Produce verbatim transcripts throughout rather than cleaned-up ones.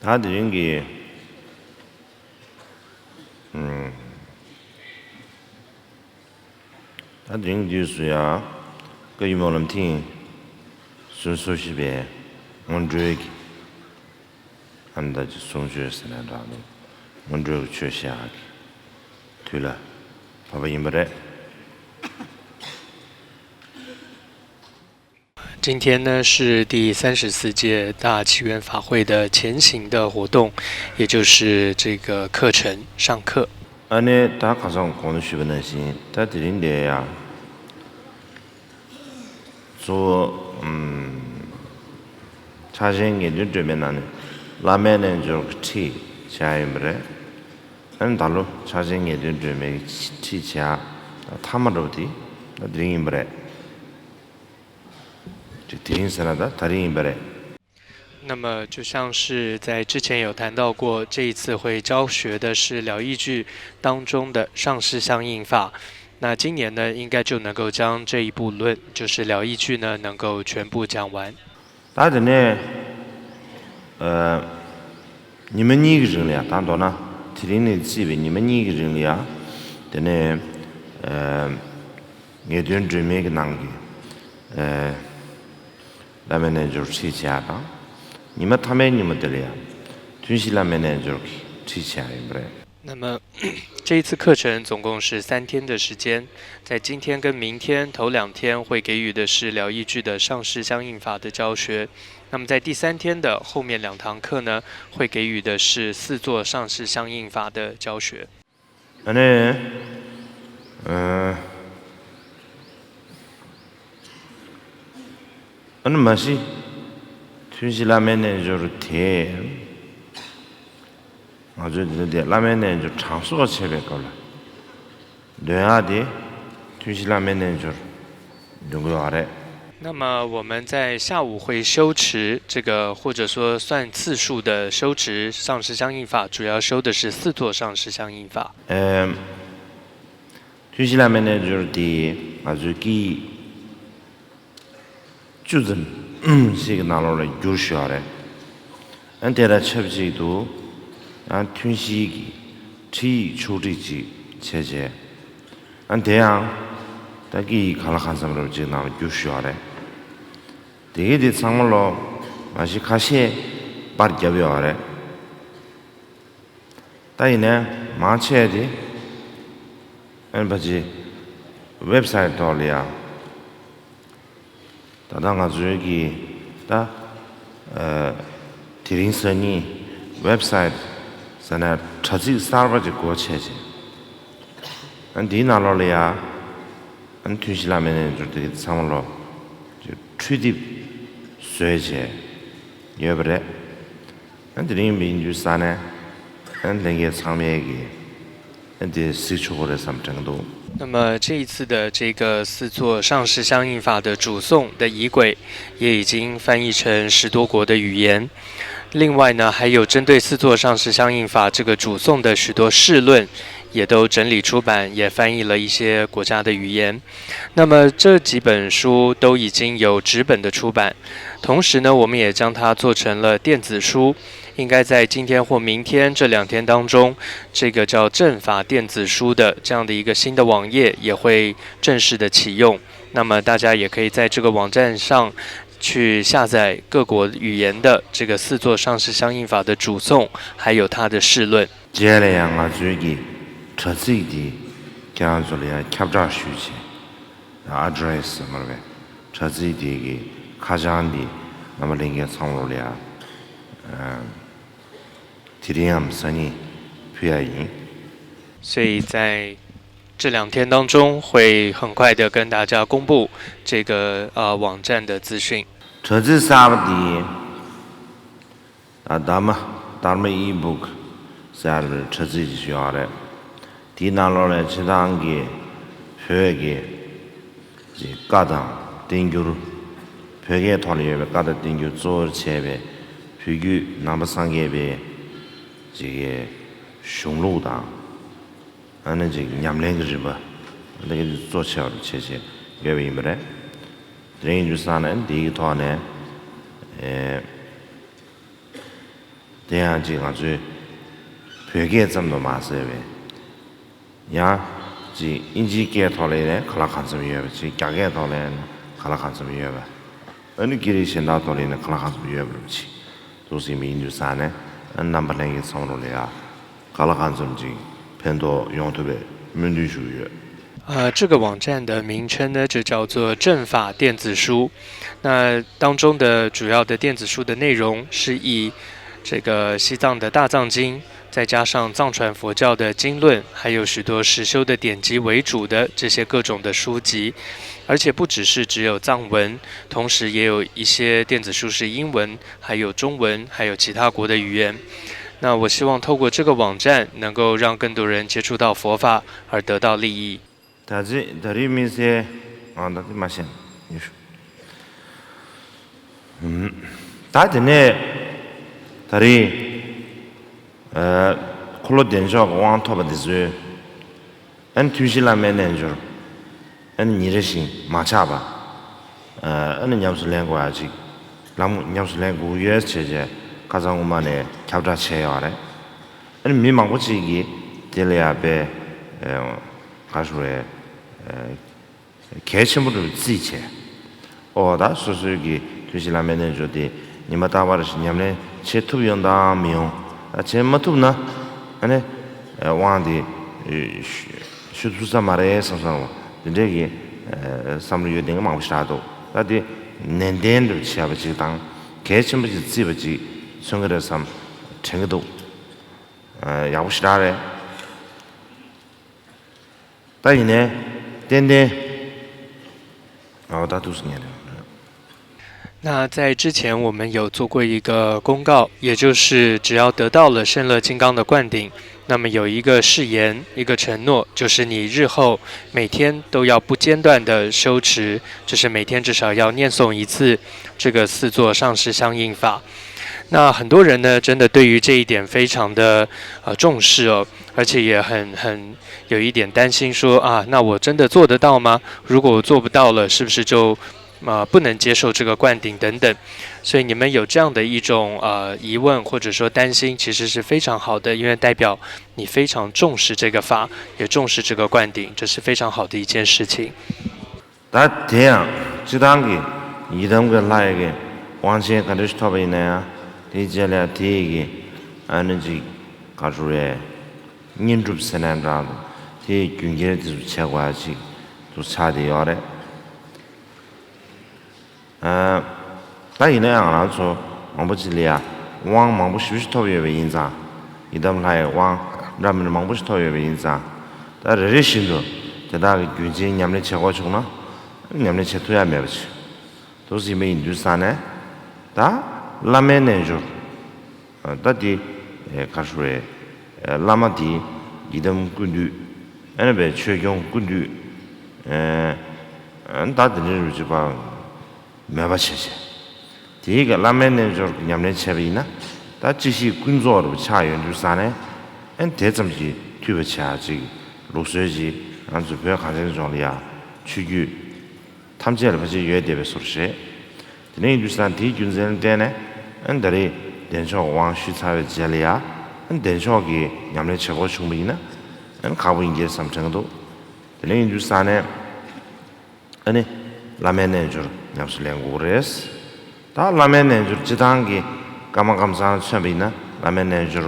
ད་དེ་རིང་གི་ཨམ། ད་དེ་རིང་དུས་སུ་ཡང་བཀའ་བརྒྱུད་སྨོན་ལམ་ཐེངས་སོ་བཞི་པའི་སྔོན་འགྲོའི་གི་ཨ་ནི་ད་ཅི་གསུང་ཆོས་ཟེར་ན་འདྲ་འདུག་སྔོན་འགྲོའི་གི་ཆོས་བཤད་ཡག་གི་དུས་ལ་བབ་པ་ཡིན་པ་རེད། 今天呢是第三十四届大祈愿法会的前行的活动，也就是这个课程上课。 ཨ་ནི་ད་ཁ་སང་གོང་དུ་ཞུས་པ་ནང་བཞིན་ད་དེ་རིང་འདིར་ཡང་གཙོ་བོ་ཨམ། ཕྱག་ཆེན་ངེས་དོན་སྒྲོན་མེའི་ནང་ནས་བླ་མའི་རྣལ་འབྱོར་གྱི་ཁྲིད་བྱས་ཡིན་པ་རེད། ཨ་ནི་ད་ལོ་ཕྱག་ཆེན་ངེས་དོན་སྒྲོན་མེའི་ཁྲིད་བྱས་ཡག་མཐའ་མ་འདྲ་པོ་དེ་ད་དེ་རིང་ཡིན་པ་རེད། དེ་དེ་རིང་ཟེར་ན་ད་ད་རིང་ཡིན་པ་རེད། 那么，就像是在之前有谈到过，这一次会教学的是《聊易句》当中的上师相应法。那今年呢，应该就能够将这一部论，就是《聊易句》呢，能够全部讲完。 ད་དེ་ནས་ཨ། ཉི་མ་གཉིས་ཀྱི་རིང་ལ་ཡང་ད་མདོར་ན་དེ་རིང་ནས་བརྩིས་པའི་ཉི་མ་གཉིས་ཀྱི་རིང་ལ་ཡང་དེ་ནས་ཨ། ངེས་དོན་སྒྲོན་མེ་གི་ནང་གི་ཨ། བླ་མའི་རྣལ་འབྱོར་ཁྲིད་བྱས་ཡག་དང་། ཉི་མ་མཐའ་མའི་ཉིན་མོ་དེ་ལ་ཡང་ཐུན་བཞི་བླ་མའི་རྣལ་འབྱོར་གྱི་ཁྲིད་བྱས་ཡག་ཡིན་པ་རེད། 那么这一次课程总共是三天的时间，在今天跟明天头两天会给予的是《聊易句》的上师相应法的教学。那么在第三天的后面两堂课呢，会给予的是四座上师相应法的教学。 ཨ་ནི། ཨ་ནི་མ་གཞི་ཐུན་བཞི་བླ་མའི་རྣལ་འབྱོར་དེ་ང་ཚོས་འདི་འདི་བླ་མའི་རྣལ་འབྱོར་གྲངས་གསོག་བྱེད་པའི་སྐབས་ལ་འདོན་ཡག་དེ་ཐུན་བཞི་བླ་མའི་རྣལ་འབྱོར། འདོན་དགོས་པ་རེད། 那么我们在下午会修持这个，或者说算次数的修持上师相应法，主要修的是四座上师相应法。 ཨེམ། ཐུན་བཞི་བླ་མའི་རྣལ་འབྱོར་དེ་ང་ཚོའི་སྐད་ཡིག་བཅུ་ཙམ་ཞིག་གི་ནང་ལོགས་ལ་བསྒྱུར་ཞུ་བ་རེད། ཨ་དེ་དང་ཆབས་ཅིག་ཏུ་ཨ་ཐུན་བཞིའི་གི་ཁྲིད་ཡིག་ཕྱོགས་སྒྲིག་ཅིག་བྱས་རྗེས། ཨ་དེ་ཡང་ད་སྐད་ཡིག་གང་ལ་གང་འཚམ་རབ་ཅིག་ནང་ལ་བསྒྱུར་ཞུ་བ་རེད། དེ་གི་དེ་ཚང་མ་ལོ་མ་གཞི་ཁ་ཤས་པར་བརྒྱབ་ཡོད་རེད། ད་ཡིན་ནའི་མང་ཆེ་དེ་ཨན་པ་ཅི་ཝེབ་སའིཊ་ཐོག་ལ་ཡ། ད་ལྟ་ང་ཚོའི་གི་ད་ཨ་དེ་རིང་གཟའ་ཉིན་ཝེབ་སའིཊ་ཟེར་ན་དྲ་ཚིགས་གསར་པ་ཅིག་སྒོ་ཕྱེ་བྱས། ཨ་འདིའི་ནང་ལོགས་ལ་ཡ་ཨ་ཐུན་བཞི་བླ་མའི་རྣལ་འབྱོར་དེ་གི་ཚང་མ་ལོ་འཕྲུལ་དེབ་བཟོས་བྱས་ཡོད་པ་རེད། ཨ་དེ་རིང་མི་འདུས་ས་ནས་ཨ་ལྷན་རྒྱས་ཚང་མས་ཀྱི་ཨ་དེ་གཟིགས་ཆོག་གི་རེད་བསམ་དྲན་གྱི་འདུག 那么这一次的这个四座上师相应法的主颂的仪轨也已经翻译成十多国的语言。另外呢，还有针对四座上师相应法这个主颂的许多释论，也都整理出版，也翻译了一些国家的语言。那么这几本书都已经有纸本的出版，同时呢，我们也将它做成了电子书。应该在今天或明天这两天当中，这个叫正法电子书的这样的一个新的网页也会正式的启用。那么大家也可以在这个网站上去下载各国语言的这个四座上师相应法的主颂，还有它的释论。 རྗེས་ལ་ཡང་ང་ཚོའི་གི་དྲ་ཚིགས་འདི་ཁྱེད་རང་ཚོ་ལ་ཡང་ཁྱབ་བསྒྲགས་ཞུས་བྱས། ཨ་ཌི་རེ་སི་ཟེར་མར་བའི་དྲ་ཚིགས་འདི་གི་ཁ་བྱང་འདི་རྣམ་པ་ལྷན་རྒྱས་ཚང་མ་ལ་ཡང་དེ་རིང་ངམ་སང་ཉིན་ཕུལ་ཡ་ཡིན། 所以在这两天当中，会很快的跟大家公布这个呃网站的资讯。 དྲ་ཚིགས་གསར་པ་འདི་ད་Dharma Dharma ebook ཟེར་བའི་དྲ་ཚིགས་ཤིག་ཡོད་རེད། དེའི་ནང་ལོགས་ལ་སྤྱིར་བཏང་གི་བོད་ཀྱི་ཅིག་བཀའ་དང་བསྟན་འགྱུར། བོད་སྐད་ཐོག་ལ་ཡོད་པའི་བཀའ་དང་བསྟན་འགྱུར་གཙོ་བོར་བྱས་པའི་བོད་བརྒྱུད་ནང་པ་སངས་རྒྱས་པའི་ཅིག་གཞུང་ལུགས་དང་། ཨ་ནི་ཅིག་ཉམས་ལེན་གྱི་རིམ་པ་འདི་གི་གཙོ་ཆེ་བར་བྱས་བྱས་ཡོད་པ་ཡིན་པ་རེད། དེ་རིང་ཡིན་དུས་ཙང་ནས་འདིའི་ཐོག་ནས་ཨེ། དེ་ཡང་ཅིག་ང་ཚོའི་བོད་སྐད་ཙམ་དུ་མ་ཟད་པའི། ཡང་ཅིག་དབྱིན་ཇིའི་སྐད་ཐོག་ལ་ཡིན་ན་གང་ལ་གང་འཚམ་ཡོད་པ་ཅིག་རྒྱ་སྐད་ཐོག་ལ་ཡིན་ན་གང་ལ་གང་འཚམ་ཡོད་པ། ཨ་ནི་སྐད་རིགས་གཞན་དག་ཐོག་ལ་ཡིན་ན་གང་ལ་གང་འཚམ་ཡོད་པ་རེད་ཅིག་འདུག་ཟིན་པ་ཡིན་དུས་ཙང་ནས། ཨ་ནི་རྣམ་པ་ལྷན་རྒྱས་ཚང་མ་ལ་ཡ་གང་ལ་གང་འཚམ་ཅིག་ཕན་ཐོགས་ཡོང་ཐུབ་པའི་སྨོན་འདུན་ཞུ་གི་ཡོད། 呃，这个网站的名称呢，就叫做正法电子书。那当中的主要的电子书的内容是以这个西藏的大藏经，再加上藏传佛教的经论，还有许多实修的典籍为主的这些各种的书籍，而且不只是只有藏文，同时也有一些电子书是英文，还有中文，还有其他国的语言。那我希望透过这个网站，能够让更多人接触到佛法，而得到利益。 ད་ཅི་ད་རེས་དམིགས་བསལ་ཨ་ད་དེ་མ་ཤེས་ཡོད་ཤུ། ད་དེ་ནས་ད་རེས་ཨ་འཁོར་ལོ་བདེ་མཆོག་གི་དབང་ཐོབ་པ་འདི་ཚོའི་ཨ་ནི་ཐུན་བཞི་བླ་མའི་རྣལ་འབྱོར་ཨ་ནི་ཉིན་རེ་བཞིན་མ་ཆག་པ་ཨ་ནི་ཉམས་སུ་ལེན་དགོས་ཡ་ཅིག་ལམ་ཉམས་སུ་ལེན་དགོས་ཡོད་ཅེས་བྱས་ཁ་སང་སྔོན་མ་ནས་ཁྱབ་བསྒྲགས་བྱས་ཡོད་རེད། ཨ་ནི་མི་མང་པོ་ཅིག་གིས་དེ་ལ་ཡ་དཔེ་ག་ཞུ་རེད། གལ་ཆེན་པོ་རུ་བརྩིས་བྱས། ཨོ་ད་སོ་སོའི་གི་ཐུན་བཞི་བླ་མའི་རྣལ་འབྱོར་དེ་ཉི་མ་རྟག་པར་ཞིག་ཉམས་ལེན་བྱེད་ཐུབ་ཡོང་དང་མི་ཡོང་། ད་བྱེད་མ་ཐུབ་ན་ཨ་ནི་དབང་དེ་ཞུ་ཐུབ་ས་མ་རེད་བསམ་བསམ་རུང་དེ་འདྲའི་གི་བསམ་བློ་ཡོད་དེ་མང་པོ་ཞིག་རག་འདུག་ད་དེ་ནན་ཏན་དུ་བྱས་པ་ཅིག་དང་གལ་ཆེན་པོ་ཅིག་བརྩིས་པ་ཅིག་མཚོན་གི་རེད་བསམ་དྲན་གི་འདུག་ཡག་པོ་ཞེ་དྲག་རེད། ད་ཡིན་ནའི་ཏན་ཏན་ཨོ་ད་ཐུགས་སུ་ཉན་རེད། 那在之前，我们有做过一个公告，也就是只要得到了圣乐金刚的灌顶，那么有一个誓言，一个承诺，就是你日后每天都要不间断的修持，就是每天至少要念诵一次这个四座上师相应法。那很多人呢，真的对于这一点非常的呃重视哦，而且也很很有一点担心说啊，那我真的做得到吗？如果我做不到了，是不是就呃不能接受这个灌顶等等？所以你们有这样的一种呃疑问或者说担心，其实是非常好的，因为代表你非常重视这个法，也重视这个灌顶，这是非常好的一件事情。 ད་དེ་ཡང་སྤྱི་བཏང་གི་ཡི་དམ་གྱི་ལྷ་ཡི་གི་དབང་ཆེན་ག་འདྲ་ཞིག་ཐོབ་པ་ཡིན་ན་ཡང་དེའི་རྗེས་ལ་དེ་ཡི་གི་ཨ་ནི་ཅིག་ག་ཞུ་རེད། བསྙེན་སྒྲུབ་ཟེར་ན་འདྲ་འདུག་དེའི་རྒྱུན་ཁྱེར་དེ་ཚོ་བྱེད་དགོས་ཡ་ཅིག་ཏུ་ཆགས་བསྡད་ཡོད་རེད། ཨ། ད་ཡིན་ན་ཡང་ང་རང་ཚོ་མང་པོ་ཅིག་ལ་ཡ་དབང་མང་པོ་ཞེ་པོ་ཅིག་ཐོབ་ཡོད་པ་ཡིན་ཙང་། ཡི་དམ་ལྷ་ཡི་དབང་འདྲ་མིན་མང་པོ་ཞིག་ཐོབ་ཡོད་པ་ཡིན་ཙང་། ད་རེ་རེ་བཞིན་དུ་དེ་དག་གི་རྒྱུན་ཆེན་ཉམས་ལེན་བྱེད་དགོས་བྱུང་ན་ཉམས་ལེན་བྱེད་ཐུབ་ཡ་མེད་པ་ཅིག་འདུག་ཟིན་པ་ཡིན་དུས་ཙང་ནས། ད་བླ་མའི་རྣལ་འབྱོར། ད་དེ་ག་རེ་ཞུ་རེད། བླ་མ་དེ་ཡི་དམ་ཀུན་འདུས། ཨ་ནི་བའི་ཆོས་སྐྱོང་ཀུན་འདུས། ད་དེ་འདྲའི་རུ་ཅིག་པ་མོས་པ་བྱས་བྱས། དེའི་གི་བླ་མའི་རྣལ་འབྱོར་གྱི་ཉམས་ལེན་བྱས་པ་ཡིན་ན། ད་གཅིག་ཤེས་ཀུན་རྫོགས་རུ་ཆགས་ཡོང་དུས་ཙང་ནས། ཨ་ནི་དེ་ཙམ་གྱིས་འཐུས་པ་བྱེད་ཡ་ཅིག་ལུགས་སྲོལ་ཅིག་ང་ཚོ་བོད་གངས་ཅན་ལྗོངས་ལ་ཡ་ཆོས་བརྒྱུད་ཐམས་ཅད་ལ་ཕལ་ཆེར་ཡོད་བསྡད་པའི་བཟོ་འདྲ་རེད། དེ་ནས་ཡིན་དུས་ཙང་དེའི་རྒྱུ་མཚན་ལ་བརྟེན་ནས། ཨ་ནི་ད་རེས་བདེ་མཆོག་དབང་ཞུས་ཚར་བའི་རྗེས་ལ་ཡ། ཨ་ནི་བདེ་མཆོག་གི་ཉམས་ལེན་བྱེད་དགོས་བྱུང་བ་ཡིན་ན། ཨ་ནི་ཁག་པོ་ཡིན་གྱི་བསམ་དྲན་གྱི་འདུག་དེ་ནས་ཡིན་དུས་ཙང་ནས། ཨ་ནི་བླ་མའི་རྣལ་འབྱོར་ཉམས་སུ་ལེན་དགོས་རེད། ད་བླ་མའི་རྣལ་འབྱོར་སྤྱི་བཏང་གི་ཀརྨ་ཀཾ་ཚང་མཚོན་པ་ཡིན་ན། བླ་མའི་རྣལ་འབྱོར་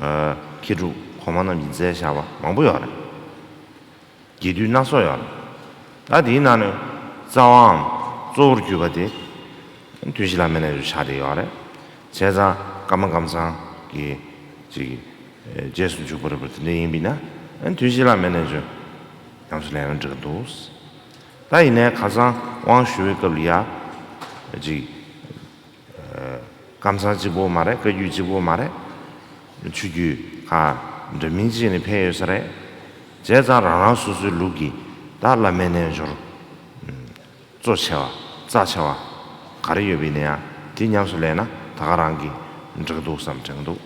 ཨ་མཁས་གྲུབ་གོང་མ་རྣམས་ཀྱིས་མཛད་བཞག་པ་མང་པོ་ཡོད་རེད། རྒྱས་བསྡུས་སྣ་ཚོགས་ཡོད་རེད། ད་དེའི་ནང་ནས་རྩ་བའམ་གཙོ་བོར་གྱུར་པ་དེ་ཐུན་བཞི་བླ་མའི་རྣལ་འབྱོར་ཆགས་བསྡད་ཡོད་རེད། བྱས་ཙང་ཀརྨ་ཀཾ་ཚང་གི་ཅིག་ཨེ་རྗེས་སུ་འཇུག་པ་རེད་པ། དེ་འདྲ་ཡིན་པས་ན། ཨ་ནི་ཐུན་བཞི་བླ་མའི་རྣལ་འབྱོར་ཉམས་སུ་ལེན་ན་འགྲིག་གི་འདུག་ད་ཡིན་ནའི་ཁ་སང་དབང་ཞུ་བའི་སྐབས་ལ་ཡ་ཅིག་ཨ་ཀཾ་ཚང་གཅིག་པོ་མ་རེད། བཀའ་བརྒྱུད་གཅིག་པོ་མ་རེད། ཆོས་བརྒྱུད་ཁག་འདྲ་མིན་ཅིག་ནས་ཕེབས་ཡོད་ས་རེད། བྱས་ཙང་རང་རང་སོ་སོའི་ལུགས་ཀྱི་ད་བླ་མའི་རྣལ་འབྱོར་གཙོ་ཆེ་བ་རྩ་ཆེ་བ་ག་རེ་ཡོད་པ་ཡིན་ན་ཡང་དེ་ཉམས་སུ་ལེན་ན་ད་ག་རང་གི་འགྲིག་འདུག་བསམ་དྲན་འདུག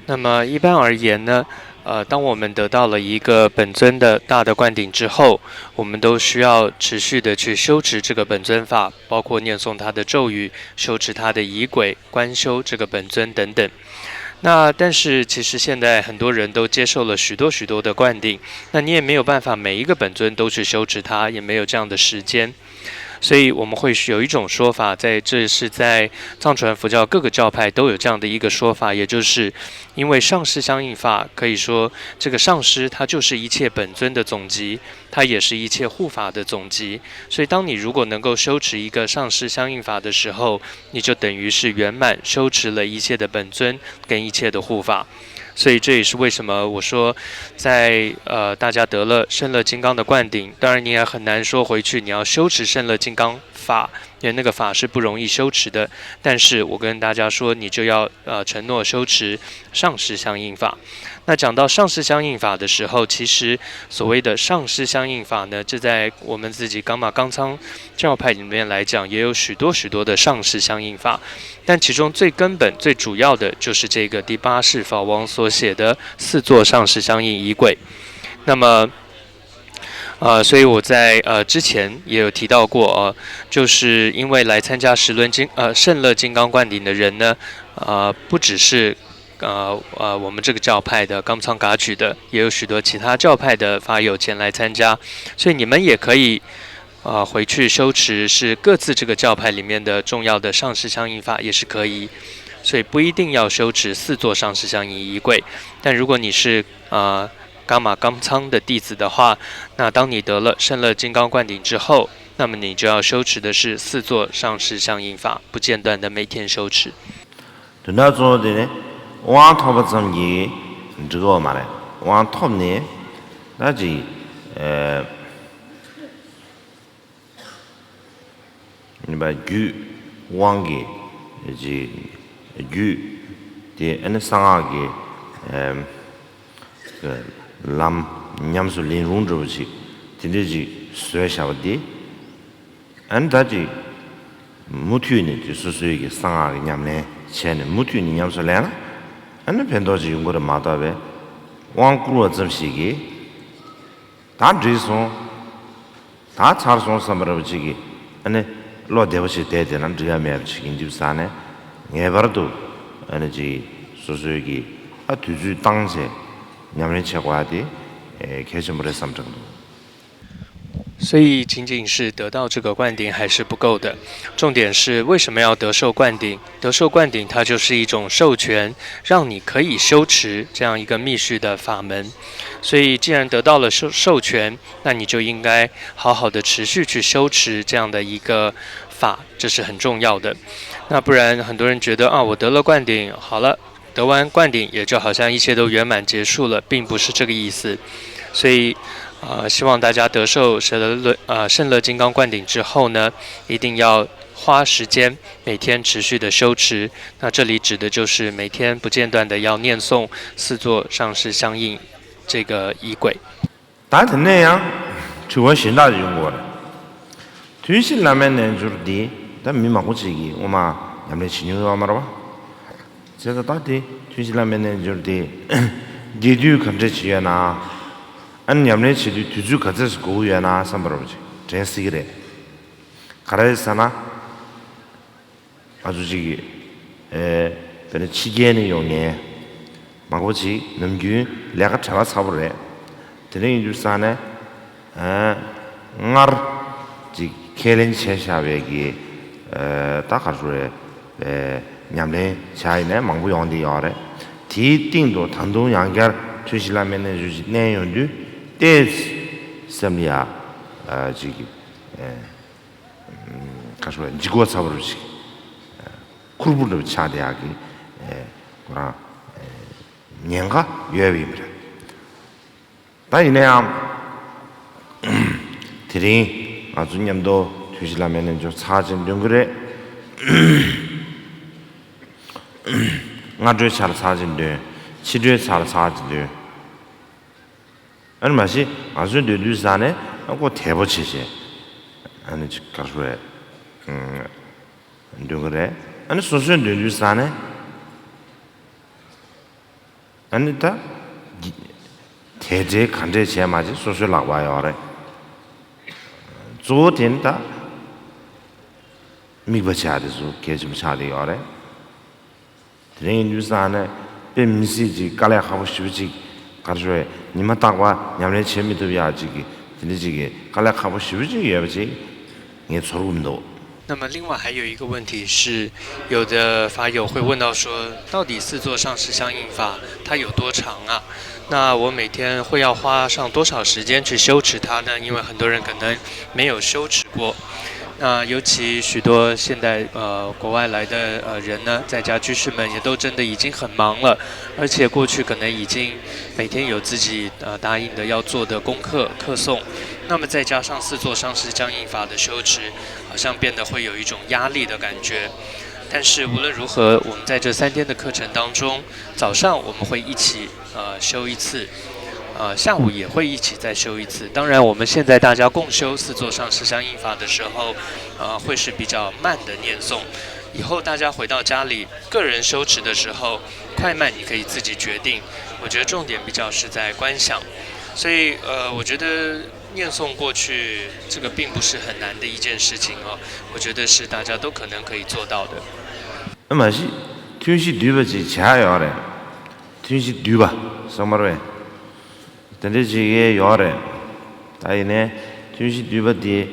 那么一般而言呢，呃，当我们得到了一个本尊的大的灌顶之后，我们都需要持续的去修持这个本尊法，包括念诵他的咒语、修持他的仪轨、观修这个本尊等等。那但是其实现在很多人都接受了许多许多的灌顶，那你也没有办法每一个本尊都去修持它，也没有这样的时间。所以我们会有一种说法，在这是在藏传佛教各个教派都有这样的一个说法，也就是因为上师相应法，可以说这个上师它就是一切本尊的总集，它也是一切护法的总集。所以当你如果能够修持一个上师相应法的时候，你就等于是圆满修持了一切的本尊跟一切的护法。所以这也是为什么我说在，呃，大家得了圣乐金刚的灌顶，当然你也很难说回去你要修持圣乐金刚法，因为那个法是不容易修持的。但是我跟大家说，你就要，呃，承诺修持上师相应法。那讲到上师相应法的时候，其实所谓的上师相应法呢，这在我们自己噶玛刚仓教派里面来讲，也有许多许多的上师相应法。但其中最根本、最主要的就是这个第八世法王所写的四座上师相应仪轨。那么，呃，所以我在呃之前也有提到过，呃，就是因为来参加十轮金呃圣乐金刚灌顶的人呢，呃，不只是呃呃我们这个教派的刚仓噶举的，也有许多其他教派的法友前来参加，所以你们也可以。呃，回去修持是各自这个教派里面的重要的上师相应法，也是可以，所以不一定要修持四座上师相应仪轨。但如果你是呃噶玛刚仓的弟子的话，那当你得了圣乐金刚灌顶之后，那么你就要修持的是四座上师相应法，不间断的每天修持。 དོན་དག་གཙོ་བོ་དེ་ནི་དབང་ཐོབ་པ་ཙམ་གྱིས་འགྲིག་གི་མ་རེད། དབང་ཐོབ་ནས་ད་ཅིག་ཨ་ནི་པ་རྒྱུད་དབང་གི་ཅིག་རྒྱུད་དེ་ཨ་ནི་གསང་སྔགས་ཀྱི་ཨ་ལམ་ཉམས་སུ་ལེན་རུང་འདྲ་བོ་ཅིག་དེ་འདྲས་ཅིག་བཟོས་བཞག་པ་འདི། ཨ་ནི་ད་ཅིག་མུ་མཐུད་ནས་ཀྱི་སོ་སོའི་གི་གསང་སྔགས་ཀྱི་ཉམས་ལེན་བྱས་ནས་མུ་མཐུད་ནས་ཉམས་སུ་ལེན་ན་ཨ་ནི་ཕན་ཐོགས་ཅིག་ཡོང་གི་རེད་མ་གཏོགས་པའི་དབང་བསྐུར་བ་ཙམ་ཞིག་གིས་ད་འགྲིག་སོང་། ད་ཚར་སོང་བསམ་པ་རེད་པ་ཅིག་གིས་ཨ་ནི་བློ་བདེ་པོ་ཞིག་བསྡད་བསྡད་ན་འགྲིག་ཡ་མེད་པ་ཅིག་ཡིན་དུས་ཙང་ནས་ངེས་པར་དུ་ཨ་ནི་ཅིག་སོ་སོའི་གི་ཨ་དུས་ཚོད་བཏང་བྱས་ཉམས་ལེན་བྱེད་དགོས་པ་དེ་གལ་ཆེན་པོ་རེད་བསམ་དྲན་འདུག། 所以仅仅是得到这个灌顶还是不够的，重点是为什么要得受灌顶？得受灌顶，它就是一种授权，让你可以修持这样一个密续的法门。所以既然得到了授授权，那你就应该好好的持续去修持这样的一个法，这是很重要的。那不然很多人觉得啊，我得了灌顶，好了，得完灌顶也就好像一切都圆满结束了，并不是这个意思。所以，呃，希望大家得受神乐呃圣乐金刚灌顶之后呢，一定要花时间每天持续的修持。那这里指的就是每天不间断的要念诵四座上师相应这个仪轨。 ད་དེ་ནས་ཡང་དྲི་བ་གཞན་དག་ཡོང་གི་རེད། ཐུན་བཞི་བླ་མའི་རྣལ་འབྱོར་འདི་ད་མི་མང་པོ་ཅིག་གིས་སྔོན་མ་ཉམས་ལེན་བྱེད་མྱོང་ཡོད་མ་རེད་པ། བྱས་ཙང་ད་དེ་ཐུན་བཞི་བླ་མའི་རྣལ་འབྱོར་འདི་རྒྱས་བསྡུས་ག་འདྲས་བྱེད་ཡོད་ན། ཨ་ནི་ཉམས་ལེན་བྱེད་དུས་དུས་ཚོད་ག་ཚོད་ཅིག་འགོར་གྱི་ཡོད་ན་བསམ་པ་རེད་པ་ཅིག་དྲན་སྲིད་ཀྱི་རེད། ག་རེ་རེད་ཟེར་ན། ང་ཚོ་ཅིག་གིས་ཨེ་དཔེར་ན་ཕྱི་རྒྱལ་ནས་ཡོང་མཁན་མང་པོ་ཅིག་ནམ་རྒྱུན་ལས་ཀ་བྲེལ་བ་ཚ་པོ་རེད། དེ་འདྲ་ཡིན་དུས་ཙང་ནས་ཨེ་སྔར་ཅིག་ཁས་ལེན་བྱས་བཞག་པའི་གི་ཨེ་ད་ག་རེ་ཟེར་དགོས་རེད། ཨེ་ཉམས་ལེན་བྱས་ཡིན་ནའི་མང་པོ་ཡོང་བསྡད་ཡོད་རེད། དེའི་སྟེང་དུ་ད་དུང་ཡང་བསྐྱར་ཐུན་བཞི་བླ་མའི་རྣལ་འབྱོར་ཅིག་བསྣན་ཡོང་དུས་ཏོག་ཙམ་ཡ་ཨེ་ཅིག་ཨེ། ག་རེ་ཟེར་ལྗིད་ཁོག་ཚ་པོ་རུ་ཞིག་ཁུར་པོ་འདྲ་བོ་ཆགས་བསྡད་ཡག་གི་ཁོ་རང་ཉེན་ཁ་ཡོད་པ་ཡིན་པ་རེད། ད་ཡིན་ན་ཡང་དེ་རིང་ང་ཚོ་མཉམ་དུ་ཐུན་བཞི་བླ་མའི་རྣལ་འབྱོར་ཚར་གཅིག་འདོན་གྱི་རེད། སྔ་དྲོའི་ཆར་ཚར་གཅིག་འདོན། ཕྱི་དྲོའི་ཆར་ཚར་གཅིག་འདོན། ཨ་ནི་མ་གཞི་ང་ཚོའི་འདོན་དུས་ས་ནས་ཨ་ཁོ་དལ་པོ་བྱེད་བྱེད་ཨ་ནི་ཅིག་ག་རེ་ཟེར་རེད། འདོན་གི་རེད། ཨ་ནི་སོ་སོའི་འདོན་དུས་ས་ནས་ཨ་ནི་ད་གི་ དེ་འདྲའི་ག་འདྲས་བྱས་མ་བྱས་སོ་སོའི་ལག་པར་ཡོད་རེད། གཙོ་བོ་དེ་ནི་ད་དམིགས་པ་བྱས་དེ་ཚོ་གལ་ཆེན་པོ་ཆགས་བསྡད་ཡོད་རེད། དེ་རིང་ཡིན་དུས་ཙང་ནས་དཔེ་མི་སྲིད་ཅིག་དཀའ་ལས་ཁག་པོ་ཞེ་པོ་ཅིག་ག་རེ་ཞུ་བས་ཉི་མ་རྟག་པར་ཉམས་ལེན་བྱེད་མི་ཐུབ་ཡག་ཅིག་གི་དེ་འདྲ་ཅིག་གི་དཀའ་ལས་ཁག་པོ་ཞེ་པོ་ཅིག་ཡོད་པ་ཅིག་ངས་ཚོར་གྱི་མི་འདུག 那么另外还有一个问题是，有的法友会问到说，到底四座上师相应法它有多长啊？那我每天会要花上多少时间去修持它呢？因为很多人可能没有修持过。那尤其许多现代呃国外来的呃人呢，在家居士们也都真的已经很忙了，而且过去可能已经每天有自己呃答应的要做的功课课诵，那么再加上四座上师相应法的修持，好像变得会有一种压力的感觉。但是无论如何，我们在这三天的课程当中，早上我们会一起呃修一次，呃下午也会一起再修一次。当然，我们现在大家共修四座上师相应法的时候，呃会是比较慢的念诵。以后大家回到家里，个人修持的时候，快慢你可以自己决定。我觉得重点比较是在观想，所以呃，我觉得念诵过去这个并不是很难的一件事情哦，我觉得是大家都可能可以做到的。 མ་གཞི་ཐུན་བཞི་བསྡུས་པ་ཅིག་བྱ་ཡོད་རེད། ཐུན་བཞི་བསྡུས་པ་སོ་མར་བས་དེ་འདྲ་ཅིག་ཡོད་རེད། ད་ཡིན་ནའི་ཐུན་བཞི་བསྡུས་པ་དེ་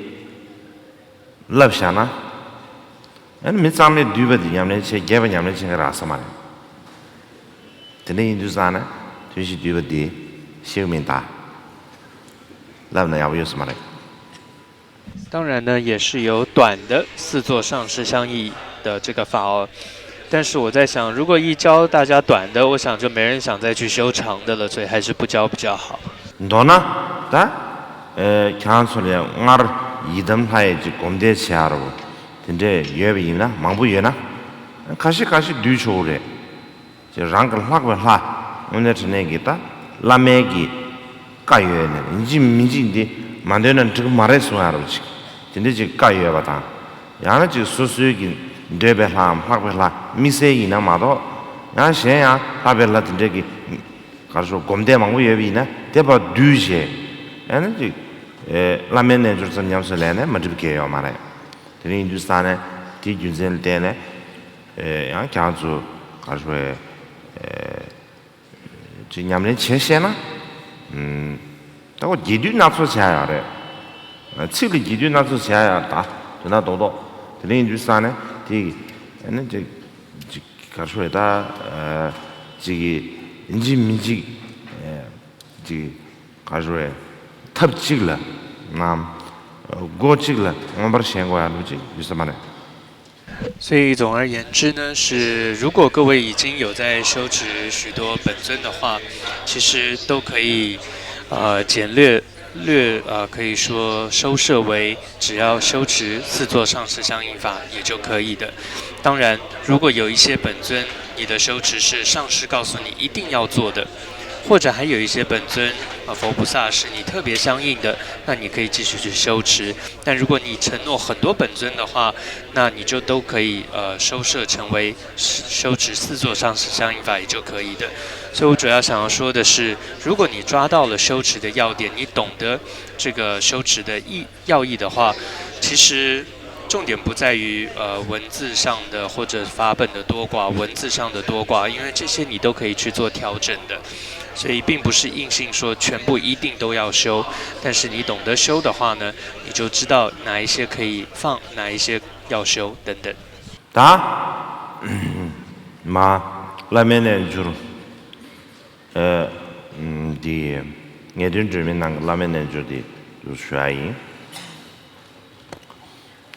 བསླབ་བཞག་ན། ཨ་ནི་མི་གཙང་མས་བསྡུས་པ་དེ་ཉམས་ལེན་བྱེད་རྒྱས་པ་ཉམས་ལེན་བྱེད་མཁན་རག་ས་མ་རེད། དེ་འདྲ་ཡིན་དུས་ཙང་ན་ཐུན་བཞི་བསྡུས་པ་འདི་ཤེས་ཀྱི་མིན་ད། བསླབ་ན་ཡག་པོ་ཡོད་ས་མ་རེད། 当然呢，也是有短的四座上师相应的这个法哦。但是我在想，如果一教大家短的，我想就没人想再去修长的了，所以还是不教比较好。 མདོར་ན་ད་ཨེ་ཁྱེད་རང་ཚོ་ལས་སྔར་ཡི་དམ་ལྷ་ཡི་ཅིག་སྒོམ་བཟླས་བྱེད་ཡ་རོ་དེ་འདྲས་ཡོད་པ་ཡིན་ན་མང་པོ་ཡོད་ན། ཁ་ཤས་ཁ་ཤས་བསྡུས་ཆོག་གི་རེད། ཅེས་རང་གི་ལྷག་པའི་ལྷ་དངོས་གནས་དྲང་གནས་ཀྱི་ད་བླ་མའི་གི་བཀའ་ཡོད་ནས་ཡིན་གཅིག་མིན་གཅིག་འདི་མ་འདོན་ན་འགྲིག་གི་མ་རེད་གསུང་ཡ་རོ་ཅིག་དེ་འདྲས་ཅིག་བཀའ་ཡོད་པ་དང་། ཡང་ན་ཅིག་སོ་སོའི་གི་འདོད་པའི་ལྷའམ་ལྷག་པའི་ལྷ་དམིགས་བསལ་ཡིན་ན་མ་གཏོགས། ཡང་གཞན་ཡང་ལྷག་པའི་ལྷ་དེ་འདྲས་ཀྱི་ག་རེ་ཞུ་སྒོམ་བཟླས་མང་པོ་ཡོད་པ་ཡིན་ན་དེ་ཕར་བསྡུས་བྱས། ཡང་ན་ཅིག་ཨེ་བླ་མའི་རྣལ་འབྱོར་ཙམ་ཉམས་སུ་ལེན་ནས་མ་འགྲིག་པ་གང་ཡང་ཡོད་མ་རེད། དེ་རིང་ཡིན་དུས་ཙང་ནས་དེའི་རྒྱུ་མཚན་ལ་བརྟེན་ནས་ཨེ་ཡང་ཁྱེད་རང་ཚོ་ག་རེ་ཞུ་ཨེ་ཅིག་ཉམས་ལེན་བྱེད་ཤེས་ན། ཨུམ། ད་ཁོ་རྒྱས་བསྡུས་སྣ་ཚོགས་བྱ་ཡག་རེད། ཚིག་ལ་རྒྱས་བསྡུས་སྣ་ཚོགས་བྱ་ཡག་ད་དོན་དག་རྡོག་རྡོག་དེ་འདྲ་ཡིན་དུས་ཙང་ནས་དེ་ཨ་ནི་ཅིག་ཅིག་ག་རེ་ཞུ་ད་ཅིག་ཡིན་གཅིག་མིན་གཅིག་ཅིག་ག་རེ་ཞུ་ཐབས་གཅིག་ལ་ནམ་སྒོ་གཅིག་ལ་མངོན་པར་ཞེན་དགོས་ཡག་ལུགས་ཅིག་ཡོད་ས་མ་རེད། 所以总而言之呢，是如果各位已经有在修持许多本尊的话，其实都可以，呃，简略略呃，可以说收摄为只要修持四座上师相应法也就可以的。当然，如果有一些本尊，你的修持是上师告诉你一定要做的，或者还有一些本尊啊，佛菩萨是你特别相应的，那你可以继续去修持。但如果你承诺很多本尊的话，那你就都可以呃收摄成为修持四座上师相应法也就可以的。所以我主要想要说的是，如果你抓到了修持的要点，你懂得这个修持的意要义的话，其实重点不在于呃文字上的或者法本的多寡，文字上的多寡，因为这些你都可以去做调整的。所以并不是硬性说全部一定都要修，但是你懂得修的话呢，你就知道哪一些可以放，哪一些要修等等。 ད་མ་བླ་མའི་རྣལ་འབྱོར། ཨེ་འདི་ངེས་དོན་སྒྲོན་མེའི་ནང་གི་བླ་མའི་རྣལ་འབྱོར་འདི་ཞུ་ཡ་ཡིན།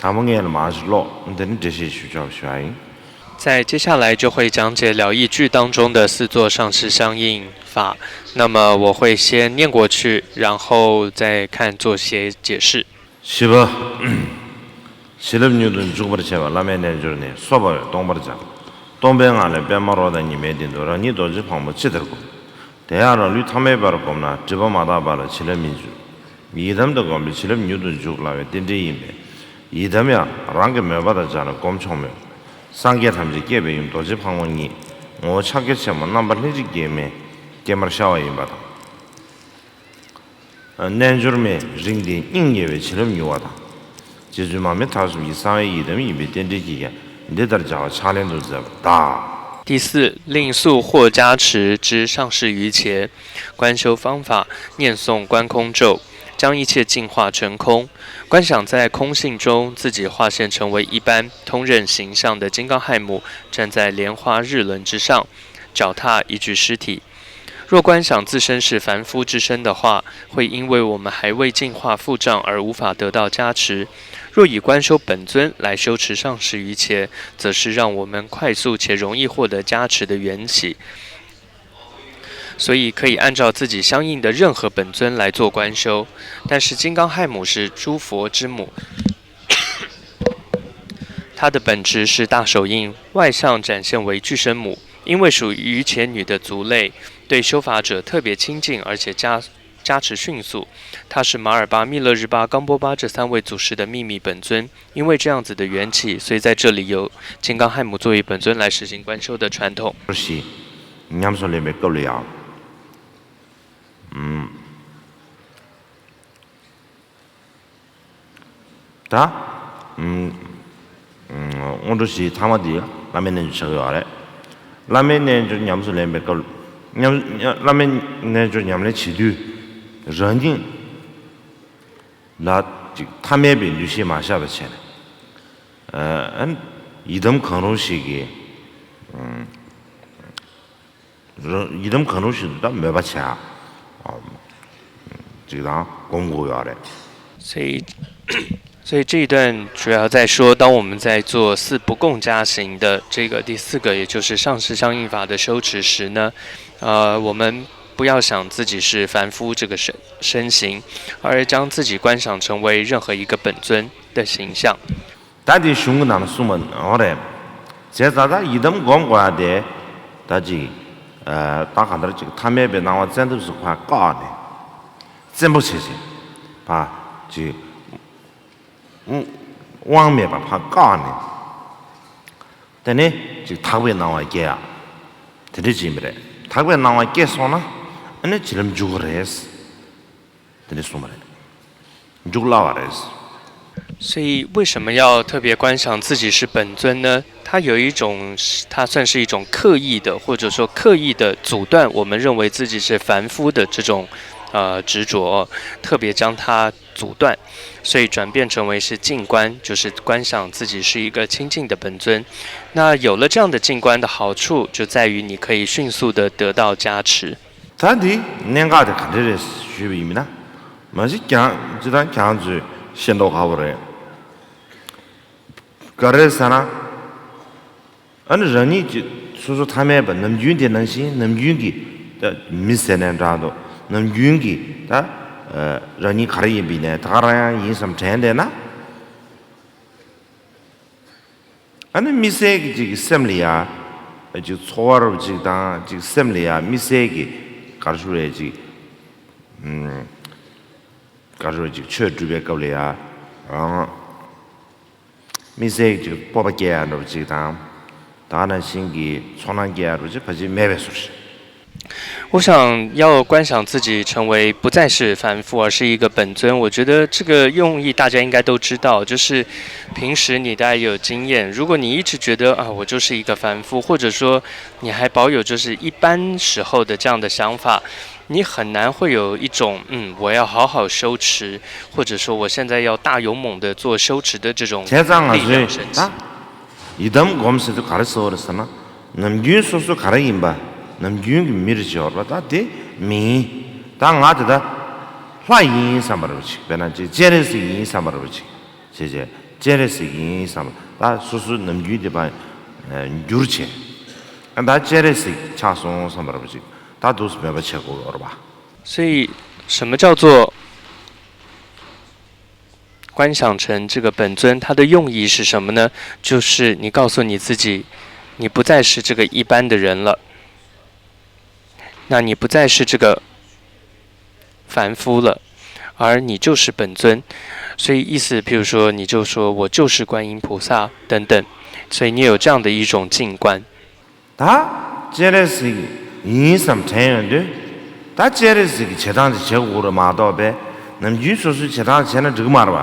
དང་པོ་ངས་ལ་མ་ཞིག་ཀློག་འདི་ནི་འགྲེལ་བཤད་ཞུ་ཆོག་ཞུ་ཡ་ཡིན། 在接下来就会讲解了义句当中的四座上师相应法，那么我会先念过去，然后再看作者解释。 བཞི་པ། བྱིན་རླབས་མྱུར་དུ་འཇུག་པར་བྱེད་པ་བླ་མའི་རྣལ་འབྱོར་ནི། སོ་པ་བས་སྟོང་པར་སྦྱར། སྟོང་པའི་ངང་ལས་པདྨ་རོ་དང་ཉི་མའི་སྟེང་དུ་རང་ཉིད་རྡོ་རྗེ་ཕག་མོ་ཅི་ལྟར་བསྒོམ། དེ་ཡང་རང་ལུས་ཐ་མལ་པར་བསྒོམས་ན་སྒྲིབ་པ་མ་དག་པ་ལ་བྱིན་རླབས་མི་འཇུག་ཡི་དམ་དུ་བསྒོམས་པས་བྱིན་རླབས་མྱུར་དུ་འཇུག་ལབ་པའི་རྟེན་འབྲེལ་ཡིན་པས། ཡི་དམ་ཡང་རང་གི་མོས་པ་དང་སྦྱར་ནས་བསྒོམ་ཆོག་མོད། སངས་རྒྱས་ཐམས་ཅད་བསྐྱེད་པའི་ཡུམ་རྡོ་རྗེ་ཕག་མོ་ཉིད་ངོ་བོ་ཕྱག་རྒྱ་ཆེན་པོ་རྣམ་པ་ལྷན་ཅིག་སྐྱེས་མའི་སྐྱེས་མར་ཤར་བ་ཡིན་པ་དང་། རྣལ་འབྱོར་མའི་རིགས་འདི་སྙིང་ཉེ་བའི་བྱིན་རླབས་མྱུར་བ་དང་། རྗེ་བཙུན་མར་མེ་མཐའ་གསུམ་གྱི་གསང་བའི་ཡི་དམ་ཡིན་པའི་རྟེན་འབྲེལ་གྱིས་ཀྱང་འདི་ལྟར་བྱ་བ་ཕྱག་ལེན་དུ་མཛད་པར་གདའ། 第四，令速获加持之上士瑜伽。观修方法：念诵观空咒，将一切净化成空。观想在空性中，自己化现成为一般通任形象的金刚汉姆，站在莲花日轮之上，脚踏一具尸体。若观想自身是凡夫之身的话，会因为我们还未净化腹障而无法得到加持。若以观修本尊来修持上士瑜伽，则是让我们快速且容易获得加持的缘起。所以可以按照自己相应的任何本尊来做观修。但是金刚汉姆是诸佛之母，它的本质是大手印，外相展现为具身母。因为属于伽罗女的族类，对修法者特别亲近，而且加加持迅速。它是马尔巴、密勒日巴、冈波巴这三位祖师的秘密本尊。因为这样子的缘起，所以在这里有金刚汉姆作为本尊来实行观修的传统。 ཉམས་སུ་ལེན་པའི་སྐབས་ལ་ཡང་། ད། སྔོན་འགྲོ་བཞིའི་ཐ་མ་དེ་བླ་མའི་རྣལ་འབྱོར་ཆགས་ཡོད་རེད། བླ་མའི་རྣལ་འབྱོར་ཉམས་སུ་ལེན་པའི་སྐབས། ཉམས་བླ་མའི་རྣལ་འབྱོར་ཉམས་ལེན་བྱེད་དུས། རང་ཉིད་ལ་ཅིག་ཐ་མལ་པའི་འདུ་ཤེས་མ་བཞག་པ་བྱས་ནས། ཡི་དམ་གང་རུང་ཞིག་གི། ཡི་དམ་གང་རུང་ཞིག་ཏུ་ད་མོས་པ་བྱ། ཅིག་དང་སྒོམ་དགོས་ཡོད་རེད། 所以，所以这一段主要在说，当我们在做四不共加行的这个第四个，也就是上师相应法的修持时呢，呃，我们不要想自己是凡夫这个身身形，而将自己观想成为任何一个本尊的形象。 ད་དེ་གཞུང་གི་ནང་ལ་གསུངས་པ་འོ་རེད། བྱས་ཙང་ད་ཡི་དམ་སྒོམ་དགོས་ཡ་དེ། ད་ཅིག་ད་གང་ལྟར་ཅིག་ཐ་མལ་པའི་སྣང་བ་བཙན་ཐབས་སུ་ཕར་བཀག་ནས། བཙན་པོ་བྱས་ཅིག་ཕར་ཅིག་དབང་མེད་པ་ཕར་བཀག་ནས། དེ་ནས་ཅིག་དག་པའི་སྣང་བ་སྐྱེ་ཡ། དེ་འདྲ་ཅིག་ཡིན་པ་རེད། དག་པའི་སྣང་བ་སྐྱེས་སོང་ན་ཨ་ནི་བྱིན་རླབས་འཇུག་གི་རེད། དེ་འདྲ་གསུངས་པ་རེད། འཇུག་སླ་བ་རེད། 所以为什么要特别观想自己是本尊呢？它有一种，它算是一种刻意的，或者说刻意的阻断我们认为自己是凡夫的这种，呃，执着，特别将它阻断，所以转变成为是静观，就是观想自己是一个清净的本尊。那有了这样的静观的好处，就在于你可以迅速的得到加持。 ད་འདི་གནད་འགག་དེ་ག་འདྲ་རེད་ཞུས་པ་ཡིན་ན། མ་གཞི་ཀྱང་ཅི་ད་ཀྱང་ཚོས་ཤེས་མདོག་ཁ་པོ་རེད། ག་རེ་ཟེར་ན། ཨ་ནི་རང་ཉིད་ཀྱི་སོ་སོ་ཐ་མལ་པ་ནམ་རྒྱུན་དེ་ནང་བཞིན་ནམ་རྒྱུན་གྱི་ད་མི་ཟེར་ནའང་འདྲ་འདུག་ནམ་རྒྱུན་གྱི་ད་རང་ཉིད་ག་རེ་ཡིན་པ་ཡིན་ནའི་ད་ག་རང་ཡང་ཡིན་བསམ་དྲན་བསྡད་ན། ཨ་ནི་དམིགས་བསལ་གྱི་ཅིག་སེམས་ལ་ཡ། ཅིག་ཚོར་བ་རུ་ཅིག་དང་ཅིག་སེམས་ལ་ཡ་དམིགས་བསལ་གྱི་ག་རེ་ཞུ་རེད་ཅིག་ག་རེ་ཞུ་རེད་ཅིག་ཆོས་སྒྲུབ་པའི་སྐབས་ལ་ཡ། དམིགས་བསལ་གྱི་ཅིག་སྤོབས་པ་སྐྱེ་ཡ་འདྲ་བོ་ཅིག་དང་། ད་ག་ནང་བཞིན་གྱི་ཚོར་སྣང་སྐྱེ་ཡ་འདྲ་བོ་ཅིག་ཕལ་ཆེར་མེད་པའི་བཟོ་འདྲ། 我想要观想自己成为不再是凡夫，而是一个本尊。我觉得这个用意大家应该都知道，就是平时你大概有经验，如果你一直觉得啊，我就是一个凡夫，或者说你还保有就是一般时候的这样的想法，你很难会有一种嗯，我要好好修持，或者说我现在要大勇猛的做修持的这种力量升起。 ཡི་དམ་སྒོམ་ཟེར་དུས་ག་རེ་ཟེར་བ་རེད་ཟེར་ན། ནམ་རྒྱུན་སོ་སོ་ག་རེ་ཡིན་པ། ནམ་རྒྱུན་གྱི་མི་རེད་བྱས་པ་ད་དེ་མི་ཡིན། ད་ང་དེ་ད་ལྷ་ཡིན་བསམ་པ་རེད་ཅིག་དཔེར་ན་ཅིག་སྤྱན་རས་གཟིགས་ཡིན་བསམ་པ་རེད་ཅིག་བྱས་བྱས་སྤྱན་རས་གཟིགས་ཡིན་བསམ་པ་ད་སོ་སོ་ནམ་རྒྱུན་དེ་པ་འགྱུར་བྱས། ད་སྤྱན་རས་གཟིགས་ཆགས་སོང་བསམ་པ་རེད་ཅིག་ད་འདུག་སེ་མོས་པ་བྱེད་དགོས་ཡོད་རེད་པ། 所以，什么叫做观想成这个本尊，它的用意是什么呢？就是你告诉你自己，你不再是这个一般的人了，那你不再是这个凡夫了，而你就是本尊。所以意思，譬如说，你就说我就是观音菩萨等等，所以你有这样的一种静观。 ད་སྤྱན་རས་གཟིགས་ཡིན་བསམ་དྲན་ཡོང་དུས། ད་སྤྱན་རས་གཟིགས་ཀྱི་བྱེད་སྟངས་ཅིག་བྱེད་དགོས་རེད་མ་གཏོགས་པས། ནམ་རྒྱུན་སོ་སོའི་བྱེད་སྟངས་བྱས་ན་འགྲིག་གི་མ་རེད་བ།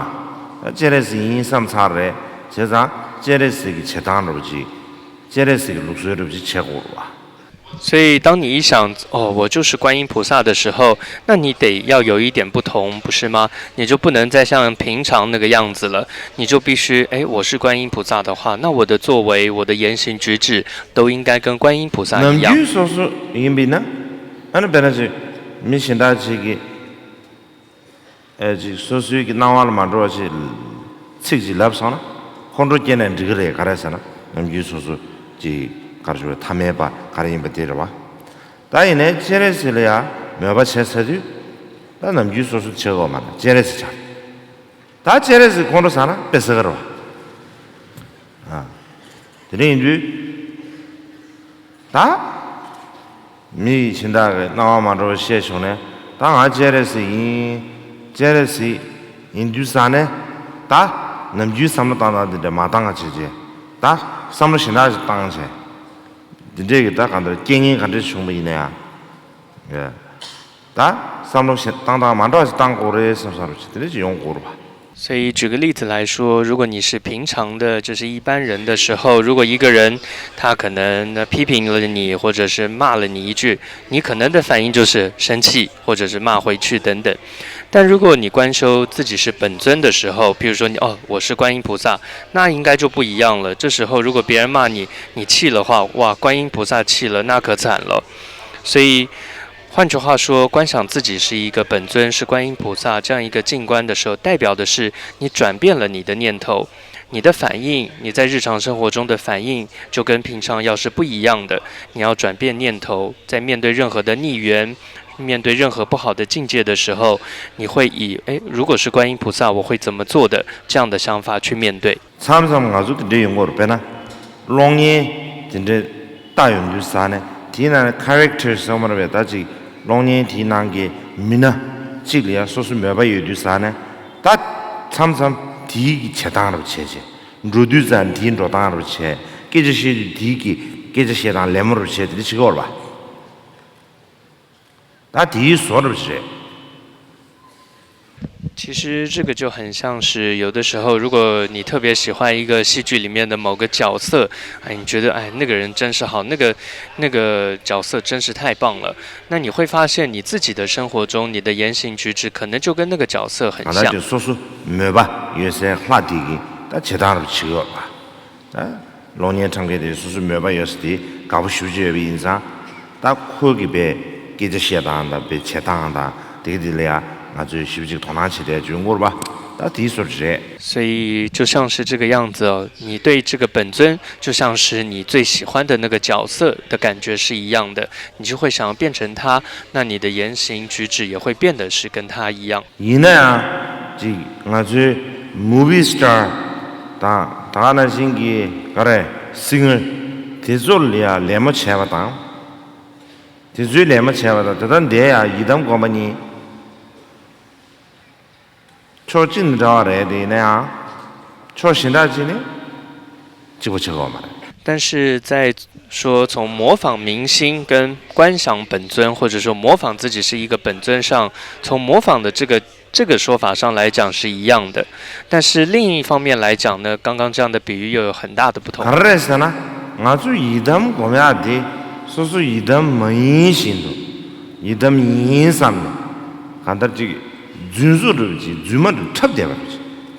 ད་སྤྱན་རས་གཟིགས་ཡིན་བསམ་ཚར་རེད། བྱས་ཙང་སྤྱན་རས་གཟིགས་ཀྱི་བྱེད་སྟངས་འདྲ་པོ་ཅིག་སྤྱན་རས་གཟིགས་ཀྱི་ལུགས་སྲོལ་འདྲ་པོ་ཅིག་བྱེད་དགོས་རེད་བ། 所以，当你一想，哦，我就是观音菩萨的时候，那你得要有一点不同，不是吗？你就不能再像平常那个样子了，你就必须，哎，我是观音菩萨的话，那我的作为、我的言行举止都应该跟观音菩萨一样。 ནམ་རྒྱུན་སོ་སོ་ཡིན་པས་ན། ཨ་ནི་དཔེར་ན་ཅིག་མི་གཞན་དག་ཅིག་གིས། ཨེ་ཅིག་སོ་སོའི་གི་སྣང་བ་ལ་མ་འགྲོ་བ་ཞིག་ཚིག་ཅིག་ལབ་སོང་ན། ཁོང་ཁྲོ་སྐྱེས་ན་འགྲིག་གི་རེད། ག་རེ་ཟེར་ན་ནམ་རྒྱུན་སོ་སོ་ཅིག་ག་རེ་ཞུ་བའི་ཐ་མལ་པ་ག་རེ་ཡིན་པ་དེ་རེད་བ། ད་ཡིན་ནའི་སྤྱན་རས་གཟིགས་ལ་ཡང་མོས་པ་བྱས་ཚར་དུས། ད་ནམ་རྒྱུན་སོ་སོ་བྱེད་དགོས་མ་རེད། སྤྱན་རས་གཟིགས་ཆགས། ད་སྤྱན་རས་གཟིགས་ཁོང་ཁྲོ་ཟ་ན་དཔེ་ཟ་གི་རེད་བ། ཨ། དེ་འདྲ་ཡིན་དུས། ད། མི་ཡི་སྦྱིན་བདག་གི་སྣང་བ་མ་འགྲོ་བ་བཤད་བྱུང་ནས། ད་ང་སྤྱན་རས་གཟིགས་ཡིན། སྤྱན་རས་གཟིགས་ཡིན་དུས་ཙང་ནས། ད། ནམ་རྒྱུན་བསམ་བློ་བཏང་སྟངས་འདི་འདྲ་མ་བཏང་བ་བྱས་རྗེས། ད། བསམ་བློ་གཞན་དག་ཅིག་བཏང་བྱས། འདི་འདྲས་ཀྱི་ད་གང་ལྟར་རྐྱེན་ངན་ག་འདྲས་བྱུང་བ་ཡིན་ན་ཡང་། ཡ། ད། བསམ་བློ་གཞན་བཏང་སྟངས་མ་འདྲ་བ་ཞིག་བཏང་དགོས་རེད་བསམ་བསམ་རུ་ཞིག་དེ་འདྲས་ཅིག་ཡོང་དགོས་རེད་བ། 所以举个例子来说，如果你是平常的，就是一般人的时候，如果一个人他可能批评了你，或者是骂了你一句，你可能的反应就是生气，或者是骂回去等等。但如果你观修自己是本尊的时候，比如说你哦，我是观音菩萨，那应该就不一样了。这时候如果别人骂你，你气的话，哇，观音菩萨气了，那可惨了。所以 换句话说，观想自己是一个本尊，是观音菩萨这样一个静观的时候，代表的是你转变了你的念头，你的反应，你在日常生活中的反应就跟平常要是不一样的。你要转变念头，在面对任何的逆缘，面对任何不好的境界的时候，你会以“哎，如果是观音菩萨，我会怎么做的”这样的想法去面对。 མཚམས་མཚམས་ང་ཚོ་དེ་འདྲ་ཡོང་གི་རེད། དཔེར་ན། གློག་བརྙན་དེ་འདྲ་ལྟ་ཡོང་དུས་ཙ་ནས། དེའི་ནང་ནས་ཁ་རེག་ཊར་ཟེར་བ་རེད་པས། ད་ཅིག་གློག་བརྙན་དེའི་ནང་གི་མི་སྣ་གཅིག་ལ་ཡང་སོ་སོ་མོས་པ་ཡོད་དུས་ཙ་ནས། ད་མཚམས་མཚམས་དེའི་གི་བྱེད་སྟངས་རེ་བྱས་བྱས། འགྲོ་དུས་ཙ་ནས་དེའི་འགྲོ་སྟངས་རེ་བྱས། སྐད་ཆ་བཤད་དུས་དེའི་གི་སྐད་ཆ་བཤད་སྟངས་ལད་མོ་རེ་བྱས། དེ་འདྲ་བྱེད་ཀྱི་ཡོད་རེད་པ། ད་དེའི་བཟོ་འདྲ་པོ་ཞིག་རེད། 其实这个就很像是有的时候，如果你特别喜欢一个戏剧里面的某个角色，哎，你觉得哎那个人真是好，那个那个角色真是太棒了，那你会发现你自己的生活中，你的言行举止可能就跟那个角色很 ང་ཚོ་像。 དེ་སོ་སོ་མོས་པ་ཡོད་སའི་ལྷ་དེ་གི་ད་བྱེད་སྟངས་རེ་བྱེད་ཀྱི་ཡོད་པ། ད་གློག་བརྙན་འཁྲབ་མཁན་དེ་སོ་སོ་མོས་པ་ཡོད་ས་དེ་དགའ་པོ་ཞེ་པོ་ཅིག་ཡོད་པ་ཡིན་ཙང་། ད་ཁོ་གི་པའི་སྐད་ཆ་བཤད་སྟངས་དང་པའི་བྱེད་སྟངས་དང་དེ་ག་དེ་ལ་ཡང་ང་ཚོས་ཞེ་པོ་ཅིག་དོ་སྣང་བྱེད་བསྡད་ཀྱི་ཡོད་རེད་པ། ད་དེའི་བཟོ་འདྲ་རེད། 所以就像是这个样子哦，你对这个本尊，就像是你最喜欢的那个角色的感觉是一样的，你就会想要变成他，那你的言行举止也会变得是跟他一样。 ཡིན་ན་ཡང་ཅིག་ང་ཚོའི་མུ་བི་སི་ཊར་དང་། ད་ག་ནང་བཞིན་གྱི་ག་རེ། སིང་གར་དེ་ཚོ་ལ་ཡང་ལད་མོ་བྱས་པ་དང་། དེ་ཚོའི་ལད་མོ་བྱས་པ་དང་། དེ་ལྟར་འདས་ཡང་ཡི་དམ་སྒོམ་པ་གཉིས། ཕྱོགས་གཅིག་ནས་འདྲ་བ་རེད། དེ་ཡིན་ན་ཡང་ཕྱོགས་གཞན་དག་ཅིག་ནས་གཅིག་པ་ཆགས་ཀྱི་ཡོད་མ་རེད། 但是在说从模仿明星跟观想本尊，或者说模仿自己是一个本尊上，从模仿的这个这个说法上来讲是一样的，但是另一方面来讲呢，刚刚这样的比喻又有很大的不同。 ག་རེ་རེད་ཟེར་ན། ང་ཚོ་ཡི་དམ་སྒོམ་ཡག་དེ་སོ་སོ་ཡི་དམ་མ་ཡིན་བཞིན་དུ། ཡི་དམ་ཡིན་བསམ་ནས་གང་ལྟར་ཅིག་རྫུན་བཟོ་འདྲ་པོ་ཅིག་རྫུན་མ་འདྲ་པོ་འཁྲབ་བསྡད་པ་རེད།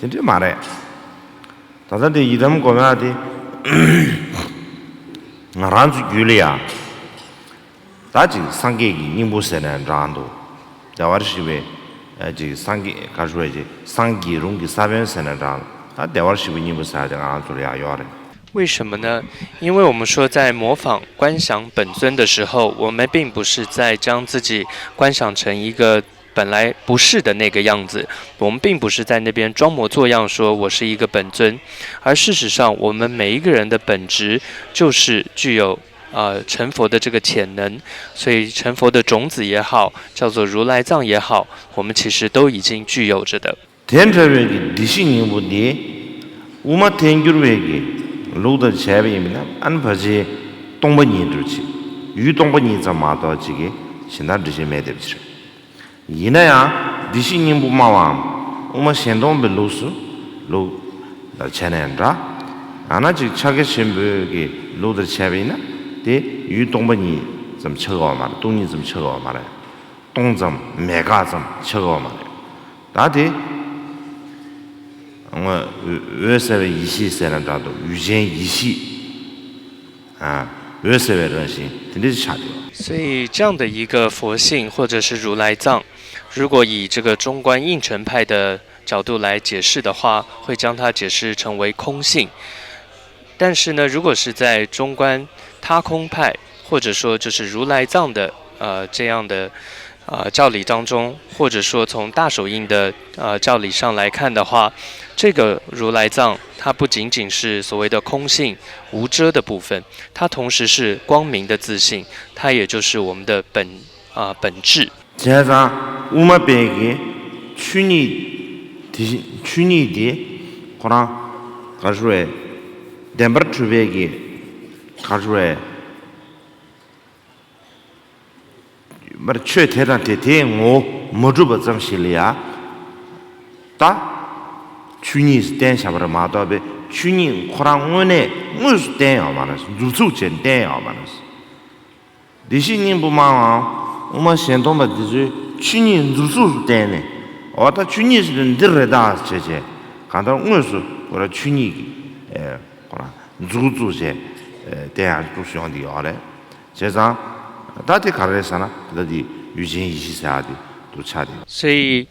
དེ་འདྲ་མ་རེད། ད་ལྟ་དེ་ཡི་དམ་སྒོམ་ཡག་དེ་ང་རང་ཚོའི་རྒྱུད་ལ་ཡང་ད་ཅིག་སངས་རྒྱས་ཀྱི་སྙིང་པོ་ཟེར་ནའང་འདྲ་འདུག་བདེ་བར་གཤེགས་པའི་ཨ་ཅིག་སངས་རྒྱས་ག་རེ་ཞུ་བ་ཅིག་སངས་རྒྱས་རུང་གི་ས་བོན་ཟེར་ནའང་འདྲ་འདུག་ད་བདེ་བར་གཤེགས་པའི་སྙིང་པོ་ཟེར་ཡག་དེ་ང་རང་ཚོ་ལ་ཡང་ཡོད་རེད། 为什么呢？因为我们说在模仿观想本尊的时候，我们并不是在将自己观想成一个本来不是的那个样子，我们并不是在那边装模作样说我是一个本尊，而事实上，我们每一个人的本质就是具有呃成佛的这个潜能，所以成佛的种子也好，叫做如来藏也好，我们其实都已经具有着的。 དེ་འདྲ་བའི་གི་བདེ་གཤེགས་སྙིང་པོ་འདི་དབུ་མ་ཐལ་འགྱུར་བའི་གི་ལུགས་དང་བྱས་པ་ཡིན་ན། ཨ་ནི་ཕལ་ཆེར་སྟོང་པ་ཉིད་འདྲ་ཅིག་ཡུལ་སྟོང་པ་ཉིད་ཙམ་མ་གཏོགས་ཅིག་གི་ གཞན་དག་འགྲེལ་བཤད་མེད་བསྡད་པ་ཅིག་རེད། ཡིན་ན་ཡང་བདེ་གཤེགས་སྙིང་པོ་སྨྲ་བའམ་དབུ་མ་གཞན་སྟོང་པའི་ལུགས་སུ་ལུགས་ལ་བྱས་ནས་འདྲ། ཡང་ན་ཅིག་ཕྱག་རྒྱ་ཆེན་པོའི་གི་ལུགས་ལྟར་བྱས་པ་ཡིན་ན། དེ་ཡུལ་སྟོང་པ་ཉིད་ཙམ་ཆགས་ཀྱི་ཡོད་མ་རེད། སྟོང་ཉིད་ཙམ་ཆགས་ཀྱི་ཡོད་མ་རེད། སྟོང་ཙམ་མེད་དགག་ཙམ་ཆགས་ཀྱི་ཡོད་མ་རེད། ད་དེ་འོད་གསལ་བའི་ཡེ་ཤེས་ཟེར་ན་འདྲ་འདུག་ཡུལ་ཅན་ཡེ་ཤེས། ཨ། འོད་གསལ་བའི་རང་བཞིན་དེ་འདྲ་ཞིག་ཆགས་བསྡད་ཡོད། 所以这样的一个佛性或者是如来藏，如果以这个中观应成派的角度来解释的话，会将它解释成为空性。但是呢，如果是在中观他空派，或者说就是如来藏的呃这样的呃教理当中，或者说从大手印的呃教理上来看的话，这个如来藏它不仅仅是所谓的空性无遮的部分，它同时是光明的自性，它也就是我们的本啊、本质。 བྱས་ཙང་དབུ་མ་པའི་གི་ཆོས་ཉིད་དེ་བཞིན་ཆོས་ཉིད་དེ་ཁོ་རང་ག་རེ་ཞུ་དགོས་རེད། བདེན་པར་གྲུབ་པའི་གི་ག་རེ་ཞུ་དགོས་རེད། མར་ཆོས་དེ་དང་དེ་དེའི་ངོ་བོ་མ་གྲུབ་པ་ཙམ་ཞིག་ལ་ཡ། ད་ཆོས་ཉིད་བསྟན་བཞག་པ་རེད་མ་གཏོགས་པའི་ཆོས་ཉིད་ཁོ་རང་དངོས་གནས་དངོས་སུ་བསྟན་ཡོད་མ་རེད། མཛུབ་ཚུགས་བྱས་བསྟན་ཡོད་མ་རེད། བདེ་གཤེགས་སྙིང་པོ་སྨྲ་བའམ་དབུ་མ་གཞན་སྟོང་པ་འདི་ཚོས་ཆོས་ཉིད་མཛུབ་ཚུགས་སུ་བསྟན་ནས། འོ་ད་ཆོས་ཉིད་ཟེར་དུས་འདི་རེད་ད་བྱས་བྱས། གང་ལྟར་དངོས་སུ་ཁོ་རང་ཆོས་ཉིད་ཀྱི་ཨེ་ཁོ་རང་མཛུབ་ཚུགས་བྱས་ཨེ་བསྟན་ཡག་འདུག་སེ་ཡོང་གི་ཡོད་རེད། བྱས་ཙང་ད་དེ་ག་རེ་རེད་ཟེར་ན། ད་དེ་ཡུལ་ཅན་ཡེ་ཤེས་ཟེར་ཡག་དེ་འདུག་ཆགས་བསྡད་ཡོད། 所以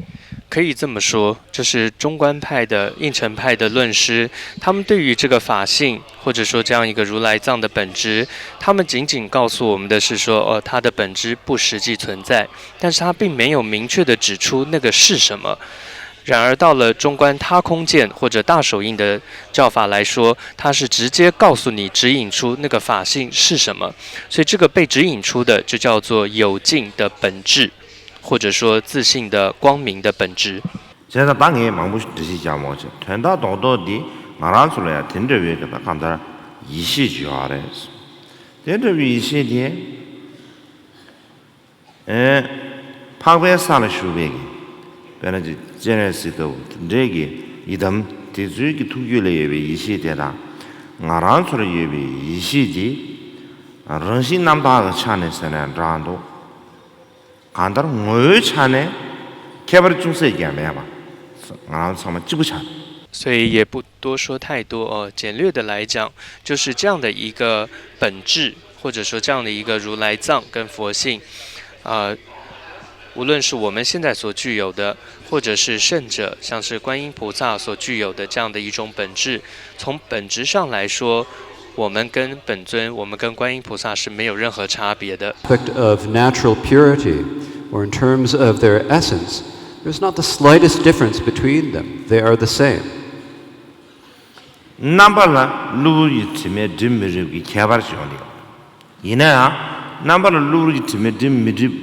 可以这么说，就是中观派的、应成派的论师，他们对于这个法性，或者说这样一个如来藏的本质，他们仅仅告诉我们的是说，哦，它的本质不实际存在，但是他并没有明确的指出那个是什么。然而到了中观他空见或者大手印的教法来说，它是直接告诉你、指引出那个法性是什么，所以这个被指引出的就叫做有尽的本质，或者说自性的光明的本质。 བྱས་ཙང་ད་ངས་མང་པོ་ཞིག་འགྲེལ་བཤད་རྒྱག་མ་དགོས་བྱས། དོན་དག་རྡོག་རྡོག་འདི་ང་རང་ཚོ་ལ་ཡང་དེ་འདྲ་བའི་གི་ད་གང་ལྟར་ཡེ་ཤེས་ཅིག་ཡོད་རེད། དེ་འདྲ་བའི་ཡེ་ཤེས་དེ་ཨེ་འཕགས་པའི་ས་ལ་བཞུགས་པའི་གི་དཔེར་ན་ཅིག་སྤྱན་རས་གཟིགས་ལྟ་བུ་དེ་འདྲའི་གི་ཡི་དམ་དེ་ཚོའི་གི་ཐུགས་རྒྱུད་ལ་ཡོད་པའི་ཡེ་ཤེས་དེ་དང་། ང་རང་ཚོར་ཡོད་པའི་ཡེ་ཤེས་དེ་རང་བཞིན་རྣམ་དག་གི་ཆ་ནས་ཟེར་ན་འདྲ་འདུག་གང་ལྟར་ངོ་བོའི་ཆ་ནས་ཁྱད་པར་ཅུང་ཟད་ཀྱང་མེད་པ། ང་རང་ཚང་མ་གཅིག་པ་ཆགས་འདུག 所以也不多说太多哦，简略的来讲，就是这样的一个本质，或者说这样的一个如来藏跟佛性，呃，无论是我们现在所具有的，或者是圣者，像是观音菩萨所具有的这样的一种本质，从本质上来说，我们跟本尊，我们跟观音菩萨是没有任何差别的。 aspect of natural purity, or in terms of their essence, there's not the slightest difference between them. They are the same. རྣམ་པ་ལ་གློ་བུར་གྱི་དྲི་མས་སྒྲིབ་མི་སྒྲིབ་ཀྱི་ཁྱད་པར་ཞིག་ཡོང་གི་ཡོད། ཡིན་ན་ཡང་རྣམ་པ་ལ་གློ་བུར་གྱི་དྲི་མས་སྒྲིབ་མི་སྒྲིབ་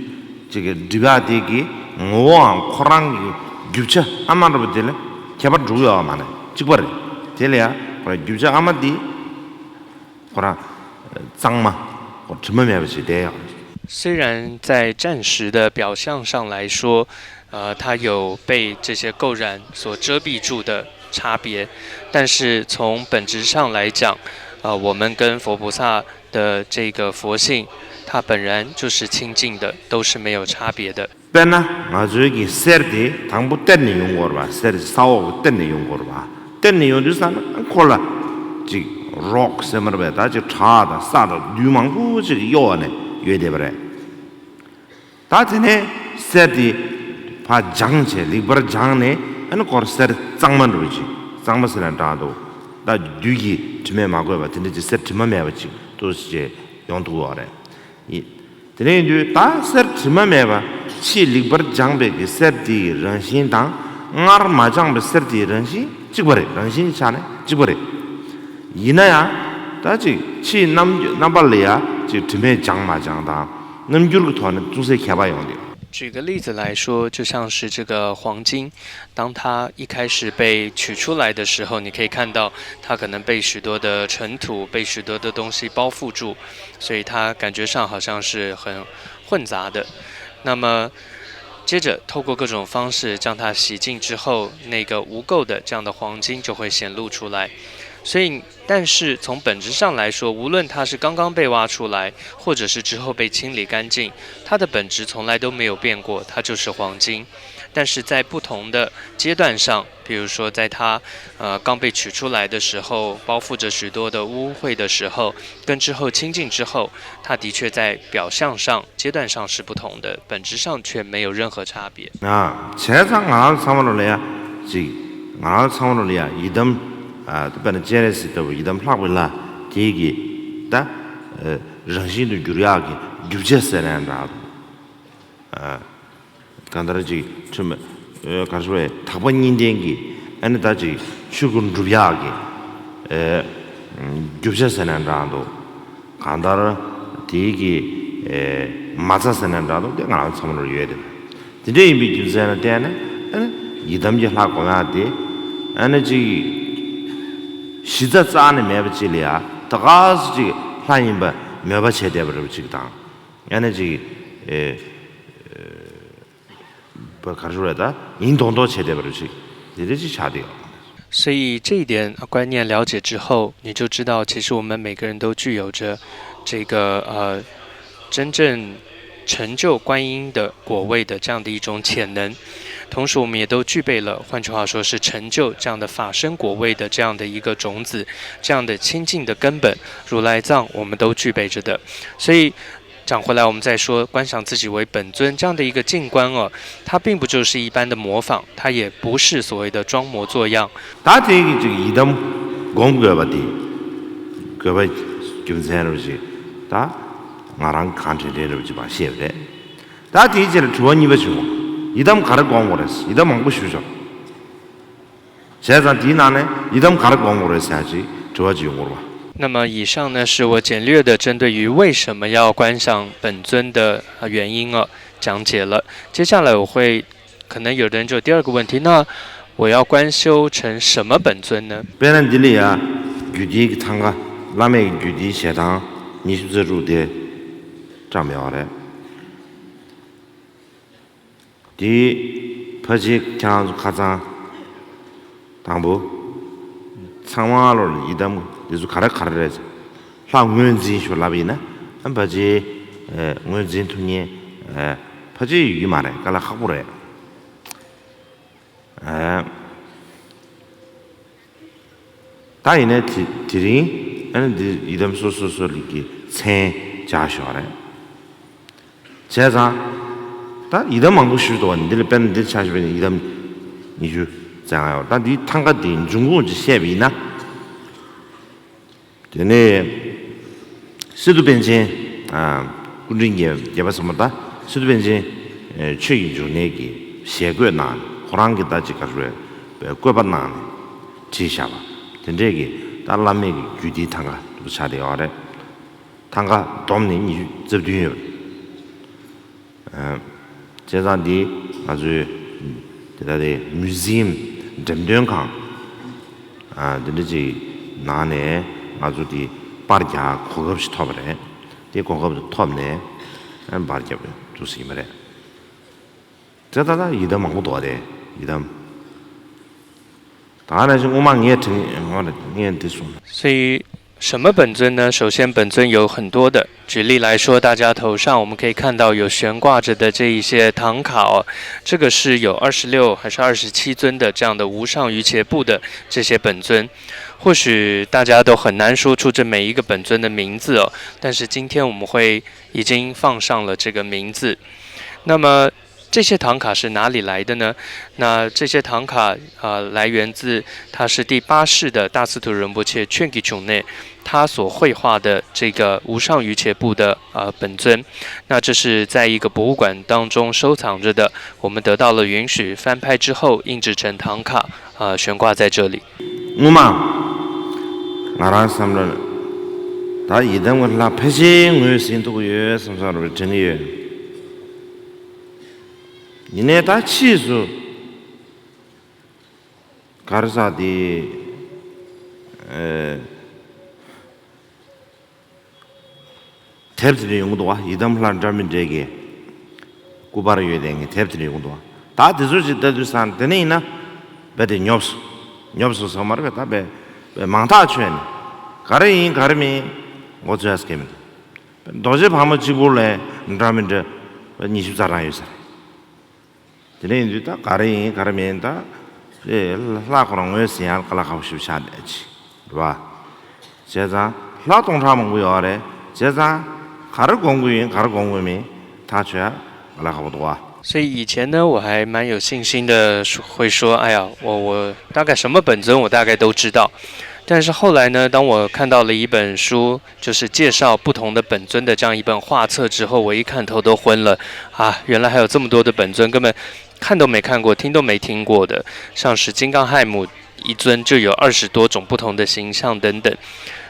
ཅིག་གི་སྒྲིབ་པ་དེ་གི་ངོ་བོའམ་ཁོ་རང་གི་རྒྱུ་ཆ་ཨ་མ་འདྲ་པོ་དེ་ལ་ཁྱད་པར་འགྲོ་གི་ཡོད་མ་རེད། གཅིག་པ་རེད། དེ་ལ་ཡང་ཁོ་རང་རྒྱུ་ཆ་ཨ་མ་དེ་ཁོ་རང་གཙང་མ་ཁོ་དྲི་མ་མེད་པ་ཞིག་བསྡད་ཡོད། 虽然在暂时的表象上来说，呃，它有被这些垢染所遮蔽住的差别，但是从本质上来讲，呃，我们跟佛菩萨的这个佛性，它本然就是清净的，都是没有差别的。 དཔེར་ན་ང་ཚོའི་གི་གསེར་དེ་དང་པོ་གཏེར་ནས་ཡོང་དགོས་རེད་པ། གསེར་ས་འོག་གི་གཏེར་ནས་ཡོང་དགོས་རེད་པ། གཏེར་ནས་ཡོང་དུས་ཙམ་ན་ཁོ་ལ་ཅིག་རོག་ཟེར་མ་རེད་པས། ད་ཅིག་བྲག་དང་ས་དང་རྡུལ་མང་པོ་ཅིག་གི་གཡོ་བ་ནས་ཡོད་བསྡད་པ་རེད། ད་དེ་ནས་གསེར་དེ་ཕར་སྦྱངས་བྱས་ལེགས་པར་སྦྱངས་ནས་ཨ་ནི་ཁོར་གསེར་གཙང་མ་འདྲ་པོ་ཅིག་གཙང་མ་ཟེར་ན་འདྲ་འདུག་ད་རྡུལ་གྱི་དྲི་མས་མ་གོས་པ་དེ་འདྲ་ཅིག་གསེར་དྲི་མ་མེད་པ་ཅིག་ཏུ་ཅིག་ཡོང་ཐུབ་ཀྱི་ཡོད་རེད། ཡིན། དེ་ནས་ཡིན་དུས་ད་གསེར་དྲི་མ་མེད་པ་ཕྱིས་ལེགས་པར་སྦྱངས་པའི་གི་གསེར་དེའི་རང་བཞིན་དང་སྔར་མ་སྦྱངས་པའི་གསེར་དེའི་རང་བཞིན་གཅིག་པ་རེད། རང་བཞིན་གྱི་ཆ་ནས་གཅིག་པ་རེད། ཡིན་ན་ཡང་ད་ཅིག་ཕྱིས་རྣམ་རྣམ་པ་ལ་ཡ་ཅིག་དྲི་མས་སྦྱངས་མ་སྦྱངས་དང་རྣམ་འགྱུར་གྱི་ཐོག་ནས་ཅུང་ཟད་ཁྱད་པར་ཡོང་གི་ཡོད། 举个例子来说，就像是这个黄金，当它一开始被取出来的时候，你可以看到它可能被许多的尘土、被许多的东西包覆住，所以它感觉上好像是很混杂的。那么，接着透过各种方式将它洗净之后，那个无垢的这样的黄金就会显露出来。所以，但是从本质上来说，无论它是刚刚被挖出来，或者是之后被清理干净，它的本质从来都没有变过，它就是黄金。但是在不同的阶段上，比如说在它呃刚被取出来的时候，包覆着许多的污秽的时候，跟之后清净之后，它的确在表象上、阶段上是不同的，本质上却没有任何差别。 ཨ། བྱས་ཙང་ང་རང་ཚང་མ་ལོ་ལ་ཡ་ཅིག་ང་རང་ཚང་མ་ལོ་ལ་ཡ་ཡི་དམ། ཨ། དཔེར་ན་སྤྱན་རས་གཟིགས་ལྟ་བུ་ཡི་དམ་ལྷག་པའི་ལྷ་དེ་གི་ད་ཨ་རང་བཞིན་དུ་འགྱུར་ཡག་གི་རྒྱུ་ཆ་ཟེར་ན་འདྲ། ཨ། གང་ལྟར་ཅིག་ཁྲིམས་ཨ་ག་རེ་ཞུ་བའི་དག་པ་གཉིས་ལྡན་གྱི་ཨ་ནི་ད་ཅིག་ཆོས་སྐུ་འགྲུབ་ཡག་གི་ཨ་རྒྱུ་ཆ་ཟེར་ན་འདྲ་འདུག་གང་ལྟར་དེའི་གི་ཨ་མ་རྩ་ཟེར་ན་འདྲ་འདུག་དེ་ང་རང་ཚང་མ་ལོ་ཡོད་དེ། དེ་འདྲ་ཡིན་པའི་རྒྱུ་མཚན་ལ་བརྟེན་ནས་ཨ་ནི་ཡི་དམ་གྱི་ལྷ་སྒོམ་ཡག་དེ་ཨ་ནི་ཅིག་གཞི་རྩ་རྩ་ནས་མེད་པ་ཅིག་ལ་ཡ་ད་ག་སུ་ཅིག་ལྷ་ཡིན་པ་མོས་པ་བྱས་བསྡད་པ་རེད་པ་ཅིག་དང་། ཨ་ནི་ཅིག་ཨེ་པ་ག་རེ་ཞུ་རེད། ད་ཡིན་མདོག་མདོག་བྱས་བསྡད་པ་རེད་ཅིག་དེ་འདྲ་ཅིག་ཆགས་བསྡད་ཡོད། 所以这一点观念了解之后，你就知道，其实我们每个人都具有着这个呃，真正成就观音的果位的这样的一种潜能。同时，我们也都具备了，换句话说是成就这样的法身果位的这样的一个种子，这样的清净的根本，如来藏我们都具备着的。所以，讲回来，我们再说观想自己为本尊这样的一个静观哦，它并不就是一般的模仿，它也不是所谓的装模作样。 ད་དེ་གི་ཅིག་ཡི་དམ་སྒོམ་དགོས་པ་དེ་དགོས་པ་རྒྱུ་མཚན་རེད་ཅིག་ད་ང་རང་གང་དྲན་དྲན་རེད་ཅིག་མ་ཤེས་པ་རེད། ད་དེའི་རྗེས་ལ་དྲི་བ་གཉིས་པ་བྱུང་། ཡི་དམ་ག་རེ་སྒོམ་དགོས་རེད། ཡི་དམ་མང་པོ་ཞུས་ཆོག་བྱས་ཙང་དེའི་ནང་ནས་ཡི་དམ་ག་རེ་སྒོམ་དགོས་རེད་ཟེར་ཅིག་དྲི་བ་ཅིག་ཡོང་གི་རེད་པ། 那么以上呢，是我简略的针对于为什么要观想本尊的呃原因啊，讲解了。接下来我会，可能有的人就第二个问题，那我要观修成什么本尊呢？ དཔེར་ན་འདི་ལ་ཡ་རྒྱུད་སྡེ་གི་ཐང་ག་བླ་མེད་ཀྱི་རྒྱུད་སྡེའི་ཞལ་ཐང་ཉི་ཤུ་རྩ་དྲུག་དེ་བཀྲམ་ཡོད་རེད། དེ་ཕལ་ཆེར་ཁྱེད་རང་ཚོ་ཁ་སང་དང་པོ་ཚང་མ་ལོ་ཡི་དམ་འདི་ཚོ་ག་རེ་ག་རེ་རེད། ལྷ་ངོས་འཛིན་ཞུ་ལབ་ཡིན་ན་ཨ་ཕལ་ཆེར་ཨེ་ངོས་འཛིན་ཐུབ་མཁན་ཨེ་ཕལ་ཆེར་ཡོད་ཀྱི་མ་རེད། དཀའ་ལས་ཁག་པོ་རེད། ཨེ། ད་ཡིན་ནའི་དེ་དེ་རིང་ཨ་ནི་འདི་ཡི་དམ་སོ་སོ་སོ་ལ་གི་མཚན་སྦྱར་ཞོག་རེད། བྱས་ཙང་ད་ཡི་དམ་མང་པོ་ཞུས་འདུག་བ། འདི་ལ་དཔེར་ན་འདིར་ཆ་བཞག་པ་ཡིན་ན་ཡི་དམ་ཉི་ཤུ་རྩ་ལྔ་ཡོད། ད་འདིའི་ཐང་ག་འདིའི་འབྱུང་ཁུངས་ཅིག་བཤད་པ་ཡིན་ན། དེ་ནས་སི་ཏུ་པཎ་ཆེན། ཨ། སྐུ་ཕྲེང་བརྒྱད་པ་ཟེར་མོ། ད་སི་ཏུ་པཎ་ཆེན་ཆོས་ཀྱི་འབྱུང་གནས་ཀྱི་ཞལ་བཀོད་གནང་། ཁོ་རང་གི་ད་ཅིག་ག་རེ་བཀོད་པ་གནང་ནས་བྲིས་བཞག་པ་དེ་འདྲས་ཀྱི་ད་བླ་མེད་ཀྱི་རྒྱུད་སྡེའི་ཐང་ག་དེ་ཆགས་བསྡད་ཡོད་རེད། ཐང་ག་བསྡོམས་ནས་ཉི་ཤུ་རྩ་བདུན་ཡོད། ཨ། བྱས་ཙང་འདི་ང་ཚོའི་དེ་ལྟ་སྟེ་མུ་ཟི་ཡམ་འགྲེམས་སྟོན་ཁང་། ཨ། འདི་འདྲ་ཅིག་ནང་ནས་ང་ཚོ་འདི་པར་རྒྱག་གོ་སྐབས་ཤིག་ཐོབ་པ་རེད། དེ་གོ་སྐབས་དེ་ཐོབ་ནས་ཨ་པར་རྒྱབ་འདུག་ཟེར་གྱི་མ་རེད། དེ་ད་ལྟ་ཡི་དམ་མང་པོ་འདུག་བ། དེ་ཡི་དམ། ད་ནང་བཞིན་སྔོན་མ་ངས་དྲན་ངོ་ངས་འདི་གསུངས། 所以什么本尊呢？首先，本尊有很多的。举例来说，大家头上我们可以看到有悬挂着的这一些唐卡哦，这个是有二十六还是二十七尊的这样的无上瑜伽部的这些本尊。或许大家都很难说出这每一个本尊的名字哦，但是今天我们会已经放上了这个名字。那么这些唐卡是哪里来的呢？那这些唐卡，呃，来源自它是第八世的大司徒仁波切全集中内，他所绘画的这个无上瑜伽部的，呃，本尊。那这是在一个博物馆当中收藏着的，我们得到了允许，翻拍之后印制成唐卡，呃，悬挂在这里。 སྔོན་མ་ང་རང་བསམ་བློ་ད་ཡི་དམ་གྱི་ལྷ་ཕལ་ཆེར་ངོས་ཟིན་ཐུབ་ཀྱི་ཡོད་བསམ་བསམ་རེ་དྲན་གྱི་ཡོད། ཡིན་ནའི་ད་ཕྱིས་སུ་ག་རེ་ཟེར་དེ། ཨེ། དེབ་དེ་འདྲ་ཡོང་གི་འདུག་བ། ཡི་དམ་ལྷ་འདྲ་མི་འདྲ་གི། སྐུ་པར་ཡོད་དེ་ངས་དེབ་དེ་འདྲ་ཡོང་གི་འདུག་ད་དེ་ཚོ་ཅིག་ལྟ་དུས་ཙང་དེ་ནས་ཡིན་ན་རྦད་དེ་ཉོབ་སོང་། ཉོབ་སོང་ཟེར་མ་རེད་པས། ད་རྦད་རྦད་མང་ཐག་ཆོད་ནས་ག་རེ་ཡིན་ག་རེ་མིན་མགོ་ཚོས་ཡ་སྐད་མི་འདུག་རྡོ་རྗེ་ཕག་མོ་གཅིག་པུ་ལས་འདྲ་མི་འདྲ་ཉི་ཤུ་རྩ་གྲངས་ཡོད་ས་རེད། དེ་འདྲ་ཡིན་དུས་ད་ག་རེ་ཡིན་ག་རེ་མིན་ད་ལྷ་ཁོ་རང་ངོས་ཟིན་ཡ་དཀའ་ལས་ཁག་པོ་ཞེ་པོ་ཆགས་བསྡད་ཅིག་རེད་པ། བྱས་ཙང་ལྷ་སྟོང་ཕྲག་མང་པོ་ཡོད་རེད། བྱས་ཙང་ག་རེ་སྒོམ་དགོས་ཡིན་ག་རེ་སྒོམ་དགོས་མིན་ཐག་ཆོད་ཡ་དཀའ་ལས་ཁག་པོ་འདུག་ཨ། 所以以前呢，我还蛮有信心的，会说，哎呀，我我大概什么本尊我大概都知道。但是后来呢，当我看到了一本书，就是介绍不同的本尊的这样一本画册之后，我一看头都昏了啊！原来还有这么多的本尊，根本看都没看过，听都没听过的，像是金刚亥母一尊就有二十多种不同的形象等等。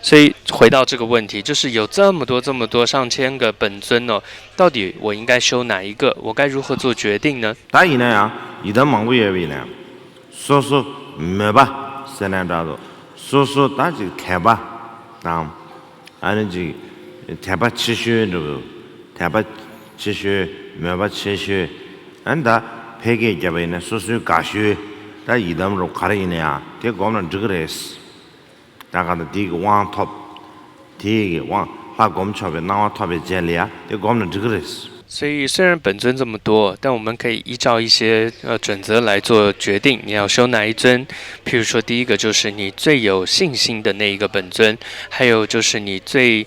所以回到这个问题，就是有这么多这么多上千个本尊哦，到底我应该修哪一个？我该如何做决定呢？ ད་ཡིན་ན་ཡང་ཡི་དམ་མང་པོ་ཡོད་པ་ཡིན་ན་ཡང་སོ་སོ་མོས་པ་ཟེར་ན་འདྲ་འདུག་སོ་སོ་ད་ཅིག་དད་པ་དང་། ཨ་ནི་ཅིག་དད་པ་ཆེ་ཤོས་འདྲ་བོ། དད་པ་ཆེ་ཤོས་མོས་པ་ཆེ་ཤོས། ཨ་ནི་ད་ཕལ་སྐད་བརྒྱབ་པ་ཡིན་ན་སོ་སོའི་དགའ་ཤོས། ད་ཡི་དམ་རུ་ག་རེ་ཡིན་ན་ཡང་དེ་སྒོམ་ན་འགྲིག་གི་རེད། ད་གང་ལྟར་དེའི་གི་དབང་ཐོབ། དེའི་གི་དབང་ལྷ་སྒོམ་ཆོག་པའི་གནང་བ་ཐོབ་པའི་རྗེས་ལ་ཡ་དེ་སྒོམ་ན་འགྲིག་གི་རེད། 所以，虽然本尊这么多，但我们可以依照一些呃准则来做决定，你要修哪一尊。譬如说，第一个就是你最有信心的那一个本尊，还有就是你最，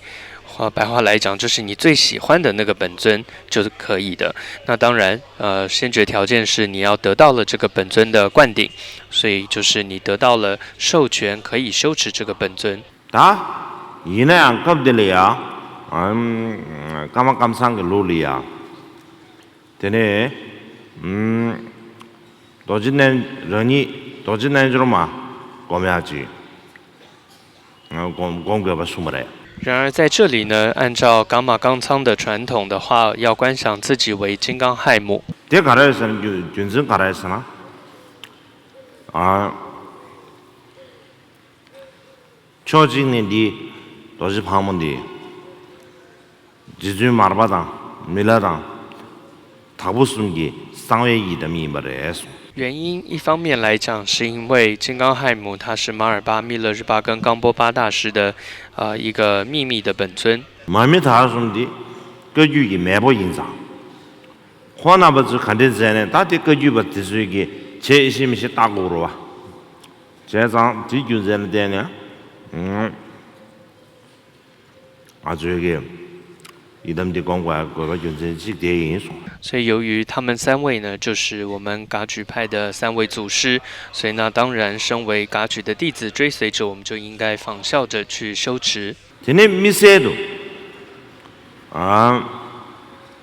呃，白话来讲，就是你最喜欢的那个本尊就是可以的。那当然，呃，先决条件是你要得到了这个本尊的灌顶，所以就是你得到了授权，可以修持这个本尊。 ད་ཡིན་ན་ཡང་སྐབས་འདི་ལ་ཡ། ཨམ། ཀརྨ་ཀཾ་ཚང་གི་ལུགས་ལ་ཡ། དེ་ནས་ཨམ། རྡོ་རྗེ་རྣལ་རང་ཉིད་རྡོ་རྗེ་རྣལ་འབྱོར་མ་སྒོམ་ཡག་ཅིག་སྒོམ་སྒོམ་དགོས་པ་གསུངས་པ་རེད། 然而在这里呢，按照噶玛冈仓的传统的话，要观想自己为金刚亥母。 དེ་ག་རེ་ཟེར་ན་རྒྱུ་རྒྱུ་མཚན་ག་རེ་ཟེར་ན། ཨ། ཕྱོགས་གཅིག་ནས་འདི་རྡོ་རྗེ་ཕག་མོ་འདི་རྗེ་བཙུན་མར་པ་དང་མི་ལ་དང་དྭགས་པོ་གསུམ་གྱི་གསང་བའི་ཡི་དམ་ཡིན་པ་རེད་གསུངས། 原因一方面来讲，是因为金刚亥母她是马尔巴、密勒日巴跟冈波巴大师的呃一个秘密的本尊。 མར་མི་དྭགས་གསུམ་འདི་བཀའ་བརྒྱུད་ཀྱི་མེས་པོ་ཡིན་ཙང་། ཁོང་རྣམ་པ་ཚོས་ག་འདྲས་མཛད་ནས་ད་དེ་བཀའ་བརྒྱུད་པ་དེ་ཚོས་ཀྱི་བྱས་ཤེས་མི་ཤེས་བལྟ་དགོས་རེད་བ། བྱས་ཙང་དེའི་རྒྱུ་མཚན་ལ་བརྟེན་ནས་ང་ཚོས་ཀྱི་ཡི་དམ་འདི་སྒོམ་དགོས་དགོས་པ་རྒྱུ་མཚན་གཅིག་དེ་ཡིན་གསུངས། 所以由于他们三位呢，就是我们噶举派的三位祖师，所以那当然身为噶举的弟子追随者，我们就应该仿效着去修持。 དེ་ནས་དམིགས་བསལ་དུ། ཨ།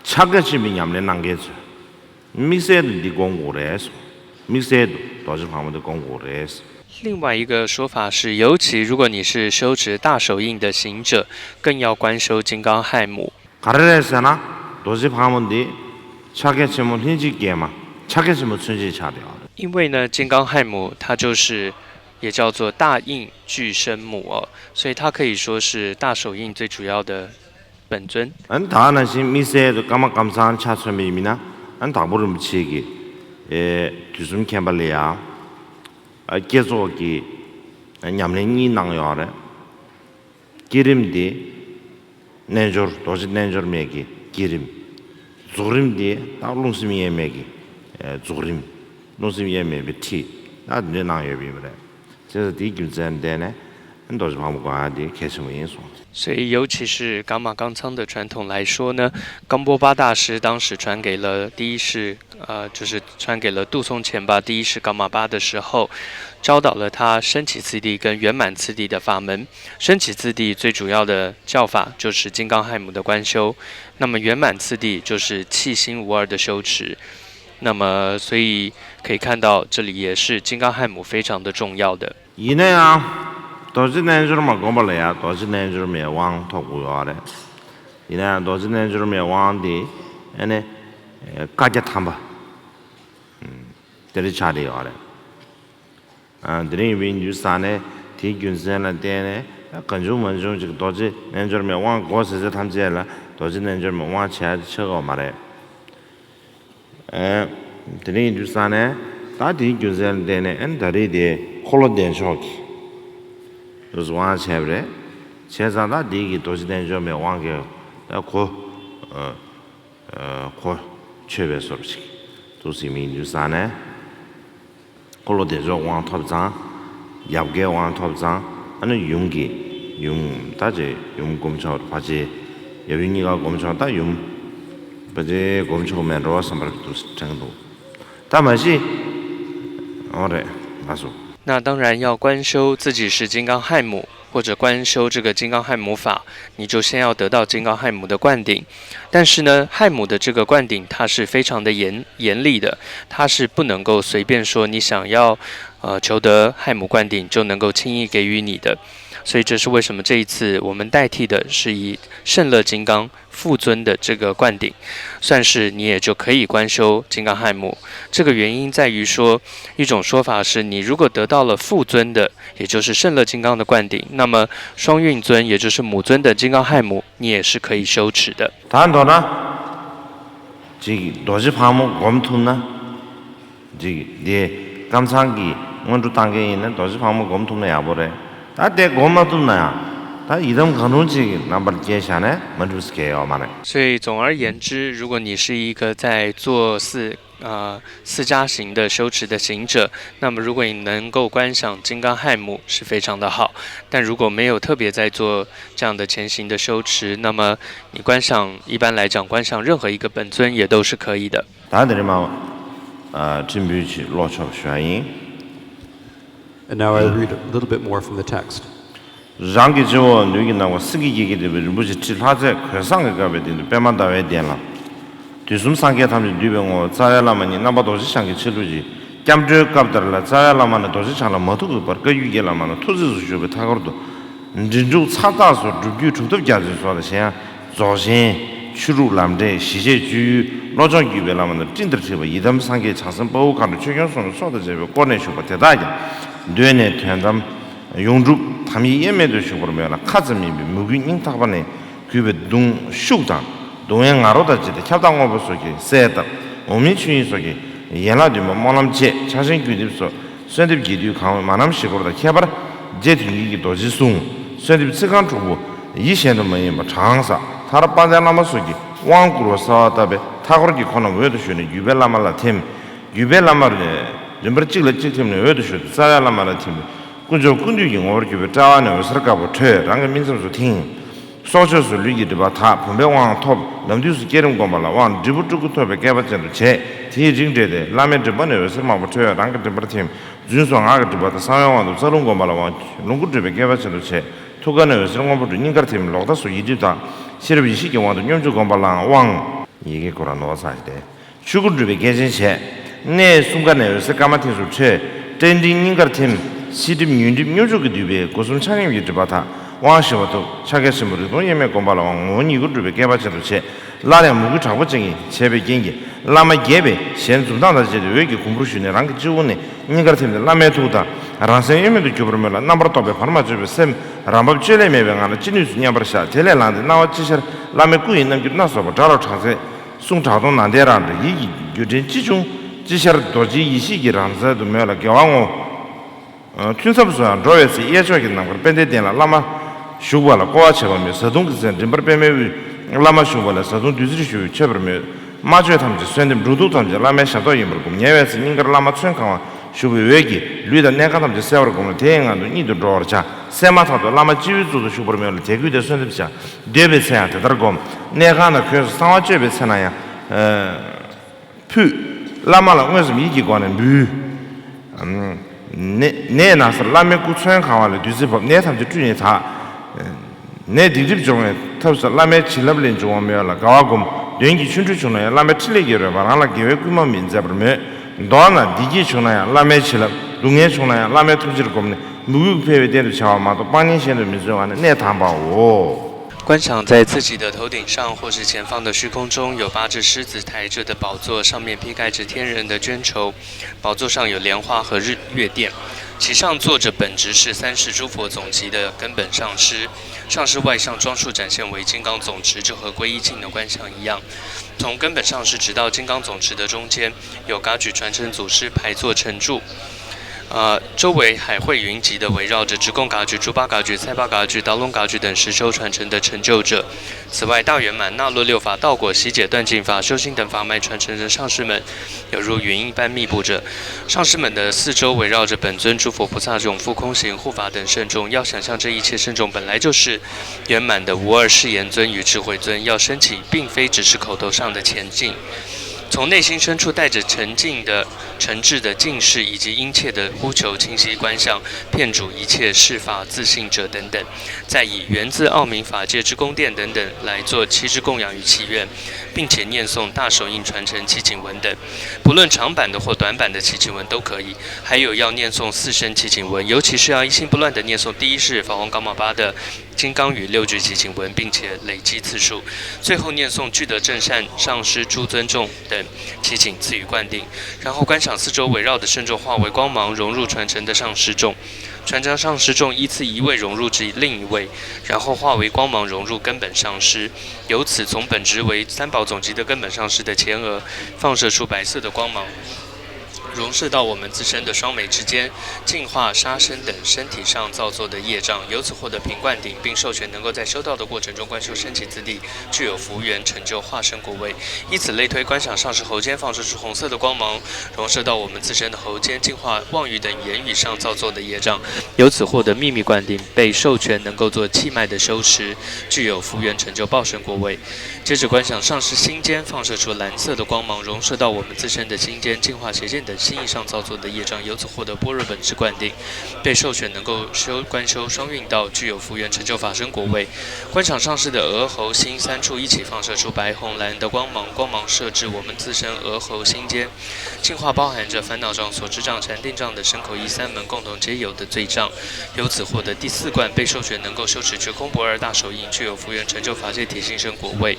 ཕྱག་རྒྱ་ཆེན་པོའི་ཉམས་ལེན་གནང་མཁན་ཚོས་དམིགས་བསལ་དུ་འདི་སྒོམ་དགོས་རེད་གསུངས། དམིགས་བསལ་དུ་རྡོ་རྗེ་ཕག་མོ་འདི་སྒོམ་དགོས་རེད་གསུངས། 另外一个说法是，尤其如果你是修持大手印的行者，更要观修金刚亥母。 ག་རེ་རེད་ཟེར་ན། རྡོ་རྗེ་ཕག་མོ་འདི་ཕྱག་རྒྱ་ཆེན་མོ་ལྷན་ཅིག་སྐྱེས་མ། ཕྱག་རྒྱ་ཆེན་མོ་མཚོན་བྱེད་ཆགས་བསྡད་ཡོད་རེད། 因为呢，金刚亥母她就是也叫做大印具身母哦，所以她可以说是大手印最主要的本尊。 ཨ་ནི་ད་ག་ནང་བཞིན་དམིགས་བསལ་དུ་ཀརྨ་ཀཾ་ཚང་ཆ་མཚོན་པ་ཡིན་ན། ཨ་ནི་དྭགས་པོ་རིན་པོ་ཆེ་གི་ཨེ་དུས་གསུམ་མཁྱེན་པ་ལ་ཡ། ཨ་བསྐྱེད་རྫོགས་ཀྱི་ཉམས་ལེན་གཉིས་གནང་ཡོད་རེད། བསྐྱེད་རིམ་དེ་རྣལ་འབྱོར་རྡོ་རྗེ་རྣལ་འབྱོར་མའི་གི་བསྐྱེད་རིམ། རྫོགས་རིམ་དེ་ད་རླུང་སེམས་དབྱེར་མེད་ཀྱི་ཨེ་རྫོགས་རིམ། རླུང་སེམས་དབྱེར་མེད་པའི་ཁྲིད་ད་དེ་འདྲ་གནང་ཡོད་པ་ཡིན་པ་རེད། བྱས་ཙང་དེའི་རྒྱུ་མཚན་བརྟེན་ནས་རྡོ་རྗེ་ཕག་མོ་སྒོམ་ཡག་དེ་གལ་ཆེན་པོ་ཡིན་གསུངས། 所以，尤其是噶玛冈仓的传统来说呢，冈波巴大师当时传给了第一世，呃，就是传给了杜松前巴第一世噶玛巴的时候，教导了他升起次第跟圆满次第的法门。升起次第最主要的教法就是金刚亥母的观修，那么圆满次第就是气心无二的修持。那么，所以可以看到，这里也是金刚亥母非常的重要的。 ཡིན་ན་ཡང་རྡོ་རྗེ་རྣལ་འབྱོར་མ་སྒོམ་པ་ལ་ཡང་རྡོ་རྗེ་རྣལ་འབྱོར་མའི་དབང་ཐོབ་དགོས་ཡོད་རེད། ཡིན་ན་ཡང་རྡོ་རྗེ་རྣལ་འབྱོར་མའི་དབང་དེ་ཨ་ནི་བཀའ་རྒྱ་ཐམ་པ་དེ་རེད་ཆགས་བསྡད་ཡོད་རེད། ཨ་དེ་རིང་ཡིན་པའི་ཡིན་དུས་ས་ནས་དེའི་རྒྱུ་མཚན་ལ་བརྟེན་ནས་གང་བྱུང་མང་བྱུང་ཅིག་རྡོ་རྗེ་རྣལ་འབྱོར་མའི་དབང་དགོས་ཟེར་ཚེ་ཐམས་ཅད་ལ་རྡོ་རྗེ་རྣལ་འབྱོར་མའི་དབང་བྱས་ཆོག་གི་མ་རེད། ཨེ། དེ་འདྲ་ཡིན་དུས་ཙང་ནས་ད་དེའི་རྒྱུ་མཚན་ལ་བརྟེན་ནས་ཨེ་ད་རེས་དེ་འཁོར་ལོ་བདེ་མཆོག་གི་དབང་བྱས་པ་རེད། བྱས་ཙང་ད་དེ་གི་རྡོ་རྗེ་བདེ་མཆོག་མའི་དབང་གིས་ད་གོ་ཨ་ཨ་གོ་ཆོད་པའི་བཟོ་འདྲ་ཞིག་འདུག་ཟེར་མི་ཡིན་དུས་ཙང་ནས། འཁོར་ལོ་བདེ་མཆོག་དབང་ཐོབ་ཙང་། ཡབ་ཀྱི་དབང་ཐོབ་ཙང་ཨ་ནི་ཡུམ་གྱི་ཡུམ་ད་ཅེ་ཡུམ་སྒོམ་ཆོག་ཕ་ཅེ། ཡབ་ཡུམ་གཉིས་ཀ་སྒོམ་ཆོག་ད་ཡུམ་ཕ་ཅེ་སྒོམ་ཆོག་མེད་འགྲོ་བསམ་པར་འདུག་དྲན་འདུག་ད་མ་གཞི་འོ་རེད་ང་སོ། 那当然要观修自己是金刚汉母，或者观修这个金刚汉母法，你就先要得到金刚汉母的灌顶。但是呢，汉母的这个灌顶它是非常的严严厉的，它是不能够随便说你想要呃求得汉母灌顶就能够轻易给予你的。所以这是为什么这一次我们代替的是以圣乐金刚父尊的这个灌顶，算是你也就可以观修金刚汉母。这个原因在于说，一种说法是你如果得到了父尊的，也就是圣乐金刚的灌顶，那么双运尊，也就是母尊的金刚汉母，你也是可以修持的。 ད་མདོར་ན། ཅིག་རྡོ་རྗེ་ཕག་མོ་སྒོམ་ཐུབ་ན། ཅིག་དེ་ཀམ་ཚང་གི་སྔོན་འགྲོ་བཏང་མཁན་ཡིན་ན་རྡོ་རྗེ་ཕག་མོ་སྒོམ་ཐུབ་ན་ཡག་པོ་རེད། ད་དེ་སྒོམ་མ་ཐུབ་ན་ཡང་ད་ཡི་དམ་གང་རུང་ཅིག་གི་རྣམ་པར་བསྐྱེད་བཞག་ནས་མ་འགྲུབ་ཟེར་མཁན་ཡོད་མ་རེད། 所以总而言之，如果你是一个在做四呃四加行的修持的行者，那么如果你能够观想金刚汉母是非常的好，但如果没有特别在做这样的前行的修持，那么你观想一般来讲观想任何一个本尊也都是可以的。 ད་དེ་རིང་མ་ཨ་ཁྲིམས་འབུལ་གྱི་བློ་ཆོག་ཞུ་བ་ཡིན། And now I read a little bit more from the text. རང་གི་སྤྱི་བོ་ལུས་ཀྱི་ནང་བ་སེང་གེ་བརྒྱད་ཀྱིས་བྲིས་པའི་རིན་པོ་ཆེ་ཁྲི་ལྷ་རྫས་གོས་བཟང་གིས་བཀབ་པའི་སྟེང་དུ་པདྨ་ཟླ་བའི་གདན་ལ། དུས་གསུམ་སངས་རྒྱས་ཐམས་ཅད་འདུས་པའི་ངོ་བོ་རྩ་བའི་བླ་མ་ཉིད་རྣམ་པ་རྡོ་རྗེ་འཆང་གི་ཆ་ལུགས་ཀྱི་སྐྱབས་འགྲོའི་སྐབས་ལྟར་ལ་རྩ་བའི་བླ་མ་ནས་རྡོ་རྗེ་འཆང་ལ་མ་ཐུག་གི་བར་བཀའ་བརྒྱུད་ཀྱི་བླ་མ་རྣམས་ཐུགས་རྩིས་སུ་བཞུགས་པའི་མཐའ་འཁོར་དུ། འབྲི་འབྲུག་ཚ་རྟགས་སོགས་སྒྲུབ་བརྒྱུད་གྲུབ་ཐོབ་རྒྱ་མཚོའི་ཚོགས་དང་གཞན་ཡང་རྫོགས་ཆེན་ཆོས་དྲུག་ལམ་འབྲས་ཞི་བྱེད་སྤྱོད་ཡུལ་བློ་སྦྱོང་བརྒྱུད་པའི་བླ་མ་རྣམས་སྤྲིན་ལྟར་འཁྲིགས་པ་ཡི་དམ་སངས་རྒྱས་བྱང་སེམས་དཔའ་བོ་མཁའ་འགྲོ་ཆོས་སྐྱོང་སོགས་ནས་ཚོགས་དང་བཅས་པའི་དཀོར་ནས་བཞུགས་པ་དེ་དག་ཀྱང་གདོད་ནས་དོན་དམ་ཡོངས་གྲུབ་དམ་ཡིག་དབྱེར་མེད་དུ་བཞུགས་པར་མོས་ལ་ཁ་ཙམ་ཡིན་པའི་མོས་གུས་སྙིང་ཐག་པ་ནས་གུས་པས་གདུང་ཤུགས་དང་གདུང་བས་ང་རོ་དང་བཅས་ཏེ་ཁྱབ་བདག་དངོས་པོ་སོགས་ཀྱི་སྲས་དང་འོག་མིན་ཆོས་དབྱིངས་སོགས་ཀྱི་ཡན་ལག་བདུན་པ་སྨོན་ལམ་བཅས་ཕྱག་ཆེན་དགུས་འདེབས་སོགས། གསོལ་འདེབས་རྒྱས་བསྡུས་གང་འོས་མ་རྣམས་བཞི་སྐོར་དང་ཁྱད་པར་རྗེ་དོན་བརྒྱུད་ཀྱི་རྡོ་རྗེའི་གསུང་། གསོལ་འདེབས་ཚིག་རྐང་དྲུག་པོ་ཡིད་གཞན་དུ་མ་ཡེངས་པ་གྲངས་བསགས་མཐར་དཔལ་ལྡན་བླ་མ་སོགས་ཀྱིས་དབང་བསྐུར་བ་གསལ་བ་བཏབ་པའི་མཐའ་འཁོར་གྱི་འཁོར་རྣམས་འོད་དུ་ཞུ་ནས་བརྒྱུད་པའི་བླ་མ་ལ་ཐིམ། བརྒྱུད་པའི་བླ་མ་རིམ་པར་གཅིག་ལ་གཅིག་ཐིམ་ནས་འོད་དུ་ཞུ་སྟེ་རྩ་བའི་བླ་མ་ལ་ཐིམ། དཀོན་མཆོག་ཀུན་འདུས་ཀྱི་ངོ་བོར་གྱུར་པའི་དཔྲལ་བ་ནས་འོད་ཟེར་དཀར་པོ་འཕྲོས་རང་གི་སྨིན་མཚམས་སུ་ཐིམ། སྲོག་གཅོད་སོགས་ལུས་ཀྱི་སྒྲིབ་པ་དག་བུམ་པའི་དབང་ཐོབ། ལམ་དུས་སུ་བསྐྱེད་རིམ་བསྒོམ་པ་ལ་དབང་། འབྲས་བུ་སྤྲུལ་སྐུ་ཐོབ་པའི་སྐལ་པ་ཅན་དུ་བྱས། དེའི་རིགས་འགྲེས་ཏེ་བླ་མའི་མགྲིན་པ་ནས་འོད་ཟེར་དམར་པོ་འཕྲོས་རང་གི་མགྲིན་པར་ཐིམ། རྫུན་སོགས་ངག་གི་སྒྲིབ་པ་དང་གསང་བའི་དབང་དུ་རྩ་རླུང་བསྒོམ་པ་ལ་དབང་། ལོངས་སྐུ་སྤྲུལ་པའི་སྐལ་པ་ཅན་དུ་བྱས། ཐུགས་ཀ་ནས་འོད་ཟེར་སྔོན་པོ་འཕྲོས་སྙིང་གར་ཐིམ། ལོག་ལྟ་སོགས་ཡིད་སྒྲིབ་དག་ཤེས་རབ་ཡེ་ཤེས་ཀྱི་དབང་དུ་སྙོམས་འཇུག་བསྒོམ་པ་ལའང་དབང་། ཡི་གེ་ཀུན་ལ་ནོར་བ་ཚང་ཞིག་སྟེ། ཆོས་སྐུ་སྤྲུལ་པའི་སྐལ་ཆེན་བྱས། གནས་གསུམ་ཀ་ནས་འོད་ཟེར་སྐར་མ་མཐིང་སུ་འཕྲོས། སྤྲིན་འཕྲིན་སྙིང་གར་ཐིམ། ཤེས་སྒྲིབ་ཉོན་སྒྲིབ་སྙོམས་འཇུག་གི་བསྡུས་པའི་སྒོ་གསུམ་ཆ་མཉམ་གྱི་སྒྲིབ་པ་དག་དབང་ཞི་བ་ཐོབ། ཕྱག་རྒྱ་ཆེན་པོ་རིག་སྟོང་དབྱེར་མེད་བསྒོམ་པ་ལ་དབང་། ངོ་བོ་ཉིད་སྐུ་སྤྲུལ་པའི་སྐལ་པ་ཅན་དུ་བྱས། སླར་ཡང་མོས་གུས་དྲག་པོ་ཅན་གྱིས་བྱས་པའི་རྐྱེན་གྱིས་བླ་མ་དགྱེས་པའི་ཞལ་འཛུམ་མདངས་དང་བཅས་ཏེ་འོད་ཀྱི་གོང་བུར་ཞུ་ནས་རང་གི་སྤྱི་བོ་ནས་སྙིང་གར་ཐིམ་སྟེ་བླ་མའི་ཐུགས་དང་རང་སེམས་དབྱེར་མེད་དུ་གྱུར་པར་མོས་ལ། རྣམ་པར་རྟོག་པའི་བར་མ་ཆོད་པའི་སེམས་རང་བབས་བཅོས་བསླད་མེད་པའི་ངང་ལ་ཅི་ནུས་སུ་མཉམ་པར་བཞག་དེ་ལས་ལངས་ཏེ་སྣང་བ་ཅི་ཤར་བླ་མའི་སྐུ་ཡི་རྣམ་འགྱུར་སྣ་ཚོགས་པ་སྒྲ་རོ་གྲགས་ཚད། གསུང་གྲགས་སྟོང་ནང་བསྟན་རང་གྲོལ་ཡིད་ཀྱི་འགྱུ་འཕྲིན་ཅི་བྱུང་ཅི་ཤར་རྡོ་རྗེའི་ཡེ་ཤེས་ཀྱི་རང་རྩལ་དུ་མོས་ལ་དགེ་བ་བསྔོ། ཐུན་མཚམས་སུ་ཡང་འགྲོ་བའི་ཚེ་གཡས་ཕྱོགས་ཀྱི་ནམ་མཁར་དཔལ་ལྡན་གདན་ལ་བླ་མ་བཞུགས་པ་ལ་བསྐོར་བ་བྱེད་པར་མོས། བཟའ་བཏུང་གི་ཚེ་མགྲིན་པར་པདྨའི་དབུས་བླ་མ་བཞུགས་པ་ལ་བཟའ་བཏུང་བདུད་རྩིར་ཞུ་བས་མཆོད་པར་མོས། སྨྲ་བརྗོད་ཐམས་ཅད་གསོལ་འདེབས་འགྲོ་འདུག་ཐམས་ཅད་བླ་མའི་ཞབས་ཏོག་ཡིན་པར་བསྒོམ། ཉལ་བའི་ཚེ་སྙིང་གར་བླ་མ་ཚོན་གང་བ་བཞུགས་པའི་འོད་ཀྱིས་ལུས་དང་གནས་ཁང་ཐམས་ཅད་གསལ་བར་བསྒོམས་ལ་དེའི་ངང་དུ་གཉིད་དུ་འགྲོ་བར་བྱ། སད་མ་ཐག་ཏུ་བླ་མ་སྤྱི་བོའི་གཙུག་ཏུ་བཞུགས་པར་མོས་ལ་དད་གུས་དང་གསོལ་འདེབས་བྱ། འདོད་པའི་ཚེ་ཡང་དེ་ལྟར་བསྒོམ། གནས་ཁང་དང་གོས་སུ་གསང་བ་སྤྱོད་པའི་ཚེ་ན་ཡང་། ཕུད། བླ་མ་ལ་མངོན་སུམ་ཡིད་ཀྱི་སྒོ་ནས་འབུལ། ནད་ནད་ན་ཚ་བླ་མའི་སྐུ་ཚོན་གང་བ་ལས་བདུད་རྩི་ཕབ། ནད་ཐམས་ཅད་བཀྲུས་ནས་དག་ནད་སྡིག་སྒྲིབ་སྦྱོང་བའི་ཐབས་སུ་བླ་མའི་བྱིན་རླབས་ལས་འབྱུང་བ་མོས་ལ་དགའ་བ་བསྒོམ། གདོན་གྱི་ཆོ་འཕྲུལ་བྱུང་ན་ཡང་བླ་མའི་ཕྲིན་ལས་ཀྱི་རོལ་པ་རང་ལ་དགེ་བའི་བསྐུལ་མ་མི་མཛད་པར་མོས། མདོར་ན་བདེ་སྐྱིད་བྱུང་ན་ཡང་བླ་མའི་བྱིན་རླབས། སྡུག་བསྔལ་བྱུང་ན་ཡང་བླ་མའི་ཐུགས་རྗེར་བསྒོམས་ནས་མོས་གུས་འཕེལ་བའི་རྟེན་དུ་བྱ་བ་མ་གཏོགས་སྤང་གཉེན་གཞན་དུ་མི་བརྩོན་པ་ནི་གནད་དང་པའོ། 观想在自己的头顶上或是前方的虚空中有八只狮子抬着的宝座，上面披盖着天人的绢绸，宝座上有莲花和日月殿，其上坐着本质是三世诸佛总集的根本上师，上师外相装束展现为金刚总持，就和皈依境的观想一样。从根本上师直到金刚总持的中间，有噶举传承祖师排座承住，呃，周围还会云集的围绕着直供噶举、珠巴噶举、赛巴噶举、达隆噶举等实修传承的成就者。此外，大圆满、那洛六法、道果、悉解、断尽法、修心等法脉传承的上师们，犹如云一般密布着。上师们的四周围绕着本尊、诸佛菩萨、永护空行、护法等圣众。要想象这一切圣众本来就是圆满的无二誓言尊与智慧尊，要升起，并非只是口头上的虔敬。从内心深处带着沉静的、诚挚的敬视以及殷切的呼求，清晰观想遍主一切世法自性者等等，再以源自奥明法界之宫殿等等来做七支供养与祈愿，并且念诵大手印传承祈请文等，不论长板的或短板的祈请文都可以。还有要念诵四声祈请文，尤其是要一心不乱地念诵第一式法王噶玛巴的金刚语六句祈请文，并且累积次数。最后念诵具德正善上师诸尊众等祈请赐予灌顶，然后观想四周围绕的圣众化为光芒，融入传承的上师众。传承上师众依次一位融入至另一位，然后化为光芒融入根本上师。由此，从本质为三宝总集的根本上师的前额放射出白色的光芒，融射到我们自身的双眉之间，净化杀生等身体上造作的业障，由此获得平灌顶，并授权能够在修道的过程中观修升起次第，具有福缘成就化身果位。以此类推，观想上师喉间放射出红色的光芒，融射到我们自身的喉间，净化妄语等言语上造作的业障，由此获得秘密灌顶，被授权能够做气脉的修持，具有福缘成就报身果位。接着观想上师心间放射出蓝色的光芒，融射到我们自身的心间，净化邪见等心意上造作的业障，由此获得般若本质灌顶，被授权能够修观修双运道，具有福缘成就法身果位。观想上师的额、喉、心三处一起放射出白红蓝的光芒，光芒射至我们自身额、喉、心间，净化包含着烦恼障、所知障、禅定障等身口意三门共同皆有的罪障，由此获得第四冠被授权能够修持觉空不二大手印，具有福缘成就法界体性身果位。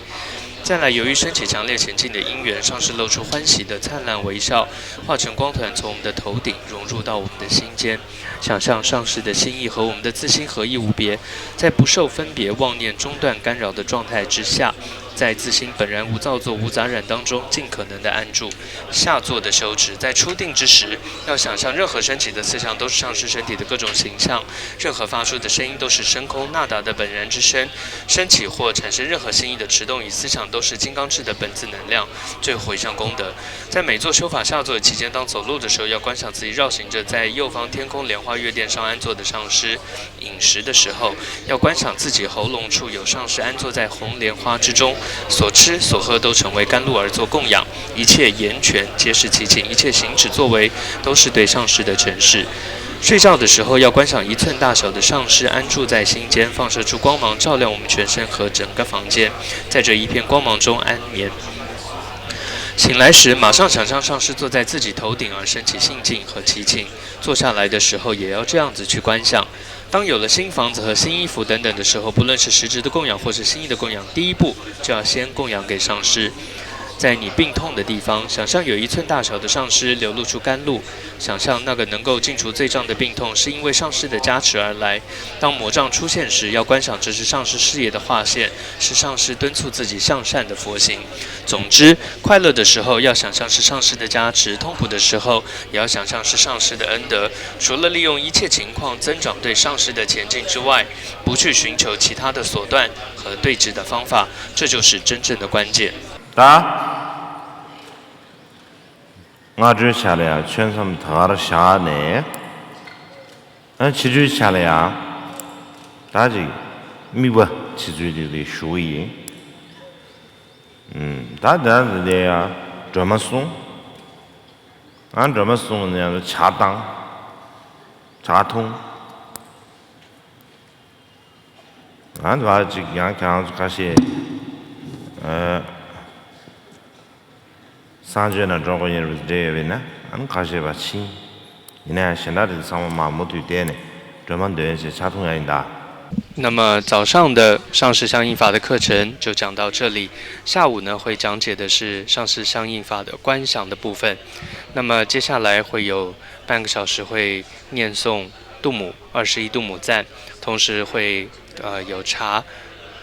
再来，由于升起强烈虔敬的因缘，上师露出欢喜的灿烂微笑，化成光团从我们的头顶融入到我们的心间。想象上师的心意和我们的自心合一无别，在不受分别妄念中断干扰的状态之下，在自心本然无造作、无杂染当中，尽可能的安住。下座的修持，在初定之时，要想象任何升起的思想都是上师身体的各种形象，任何发出的声音都是真空那达的本然之身，升起或产生任何心意的持动与思想都是金刚智的本自能量，最后回向功德。在每座修法下座期间，当走路的时候，要观想自己绕行着在右方天空莲花月殿上安坐的上师。饮食的时候，要观想自己喉咙处有上师安坐在红莲花之中，所吃所喝都成为甘露而作供养，一切言泉皆是祈请，一切行止作为都是对上师的承事。睡觉的时候，要观想一寸大小的上师安住在心间，放射出光芒，照亮我们全身和整个房间，在这一片光芒中安眠。醒来时，马上想象上师坐在自己头顶，而升起信敬和祈请。坐下来的时候，也要这样子去观想。当有了新房子和新衣服等等的时候，不论是实质的供养或是心意的供养，第一步就要先供养给上师。在你病痛的地方，想象有一寸大小的上师流露出甘露，想象那个能够尽除罪障的病痛是因为上师的加持而来。当魔障出现时，要观想这是上师事业的化现，是上师敦促自己向善的佛心。总之，快乐的时候要想象是上师的加持，痛苦的时候也要想象是上师的恩德。除了利用一切情况增长对上师的虔敬之外，不去寻求其他的手段和对治的方法，这就是真正的关键。 ད་སྔ་དྲོའི་ཆ་ལ་ཡང་ཆོས་མཚམས་ད་གར་བཞག་ནས། ཨ་ཕྱི་དྲོའི་ཆ་ལ་ཡང་ད་ཅིག་དམིགས་པ་བྱེད་ཚུལ་དེ་རེ་ཞུ་གི་ཡིན། ཨུམ། ད་ད་དེ་ཡང་སྒྲོལ་མ་གསུང་། ཨ་སྒྲོལ་མ་གསུང་ནས་ཡང་ཇ་བཏང་། ཇ་འཐུང་། ང་ཚོ་ཅིག་ཡང་ཁྱེད་རང་ཚོ་ཁ་ཤས་ཨ་གསང་སྤྱོད་ནང་འགྲོ་དགོས་ཡིན་རེད་འདྲ་ཡོད་པས་ན། ཨ་ནི་ཁ་ཤས་པ་ཕྱིན། ཡིན་ན་ཡང་གཞན་དག་དེ་ཚང་མ་མ་མུ་མཐུད་བསྡད་ནས་སྒྲོལ་མ་འདོན་བྱས་ཇ་འཐུང་ཡ་ཡིན་ད། 那么早上的上师相应法的课程就讲到这里，下午呢会讲解的是上师相应法的观想的部分。那么接下来会有半个小时会念诵度母二十一度母赞，同时会呃有茶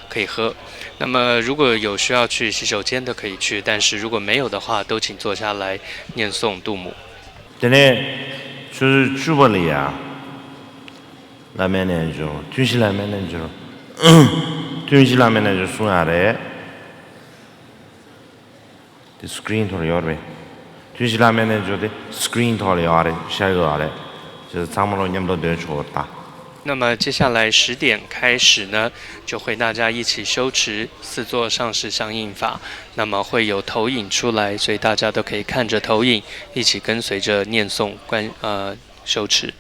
可以喝。那么如果有需要去洗手间的可以去，但是如果没有的话，都请坐下来念诵度母。 དེ་ནས་ཆུ་ཚོད་བཅུ་པ་ལ་ཡ། བླ་མའི་རྣལ་འབྱོར། ཐུན་བཞི་བླ་མའི་རྣལ་འབྱོར། ཐུན་བཞི་བླ་མའི་རྣལ་འབྱོར་གསུང་ཡག་རེད། དེ་སི་ཀི་རིན་ཐོག་ལ་ཡོད་རེད། ཐུན་བཞི་བླ་མའི་རྣལ་འབྱོར་དེ་སི་ཀི་རིན་ཐོག་ལ་ཡོད་རེད། ཤར་གི་ཡོད་རེད། བྱས་ཙང་ཚང་མ་ལོ་མཉམ་དུ་འདོན་ཆོག་ད། 那么接下来十点开始呢，就会大家一起修持四座上师相应法。那么会有投影出来，所以大家都可以看着投影，一起跟随着念诵观呃修持。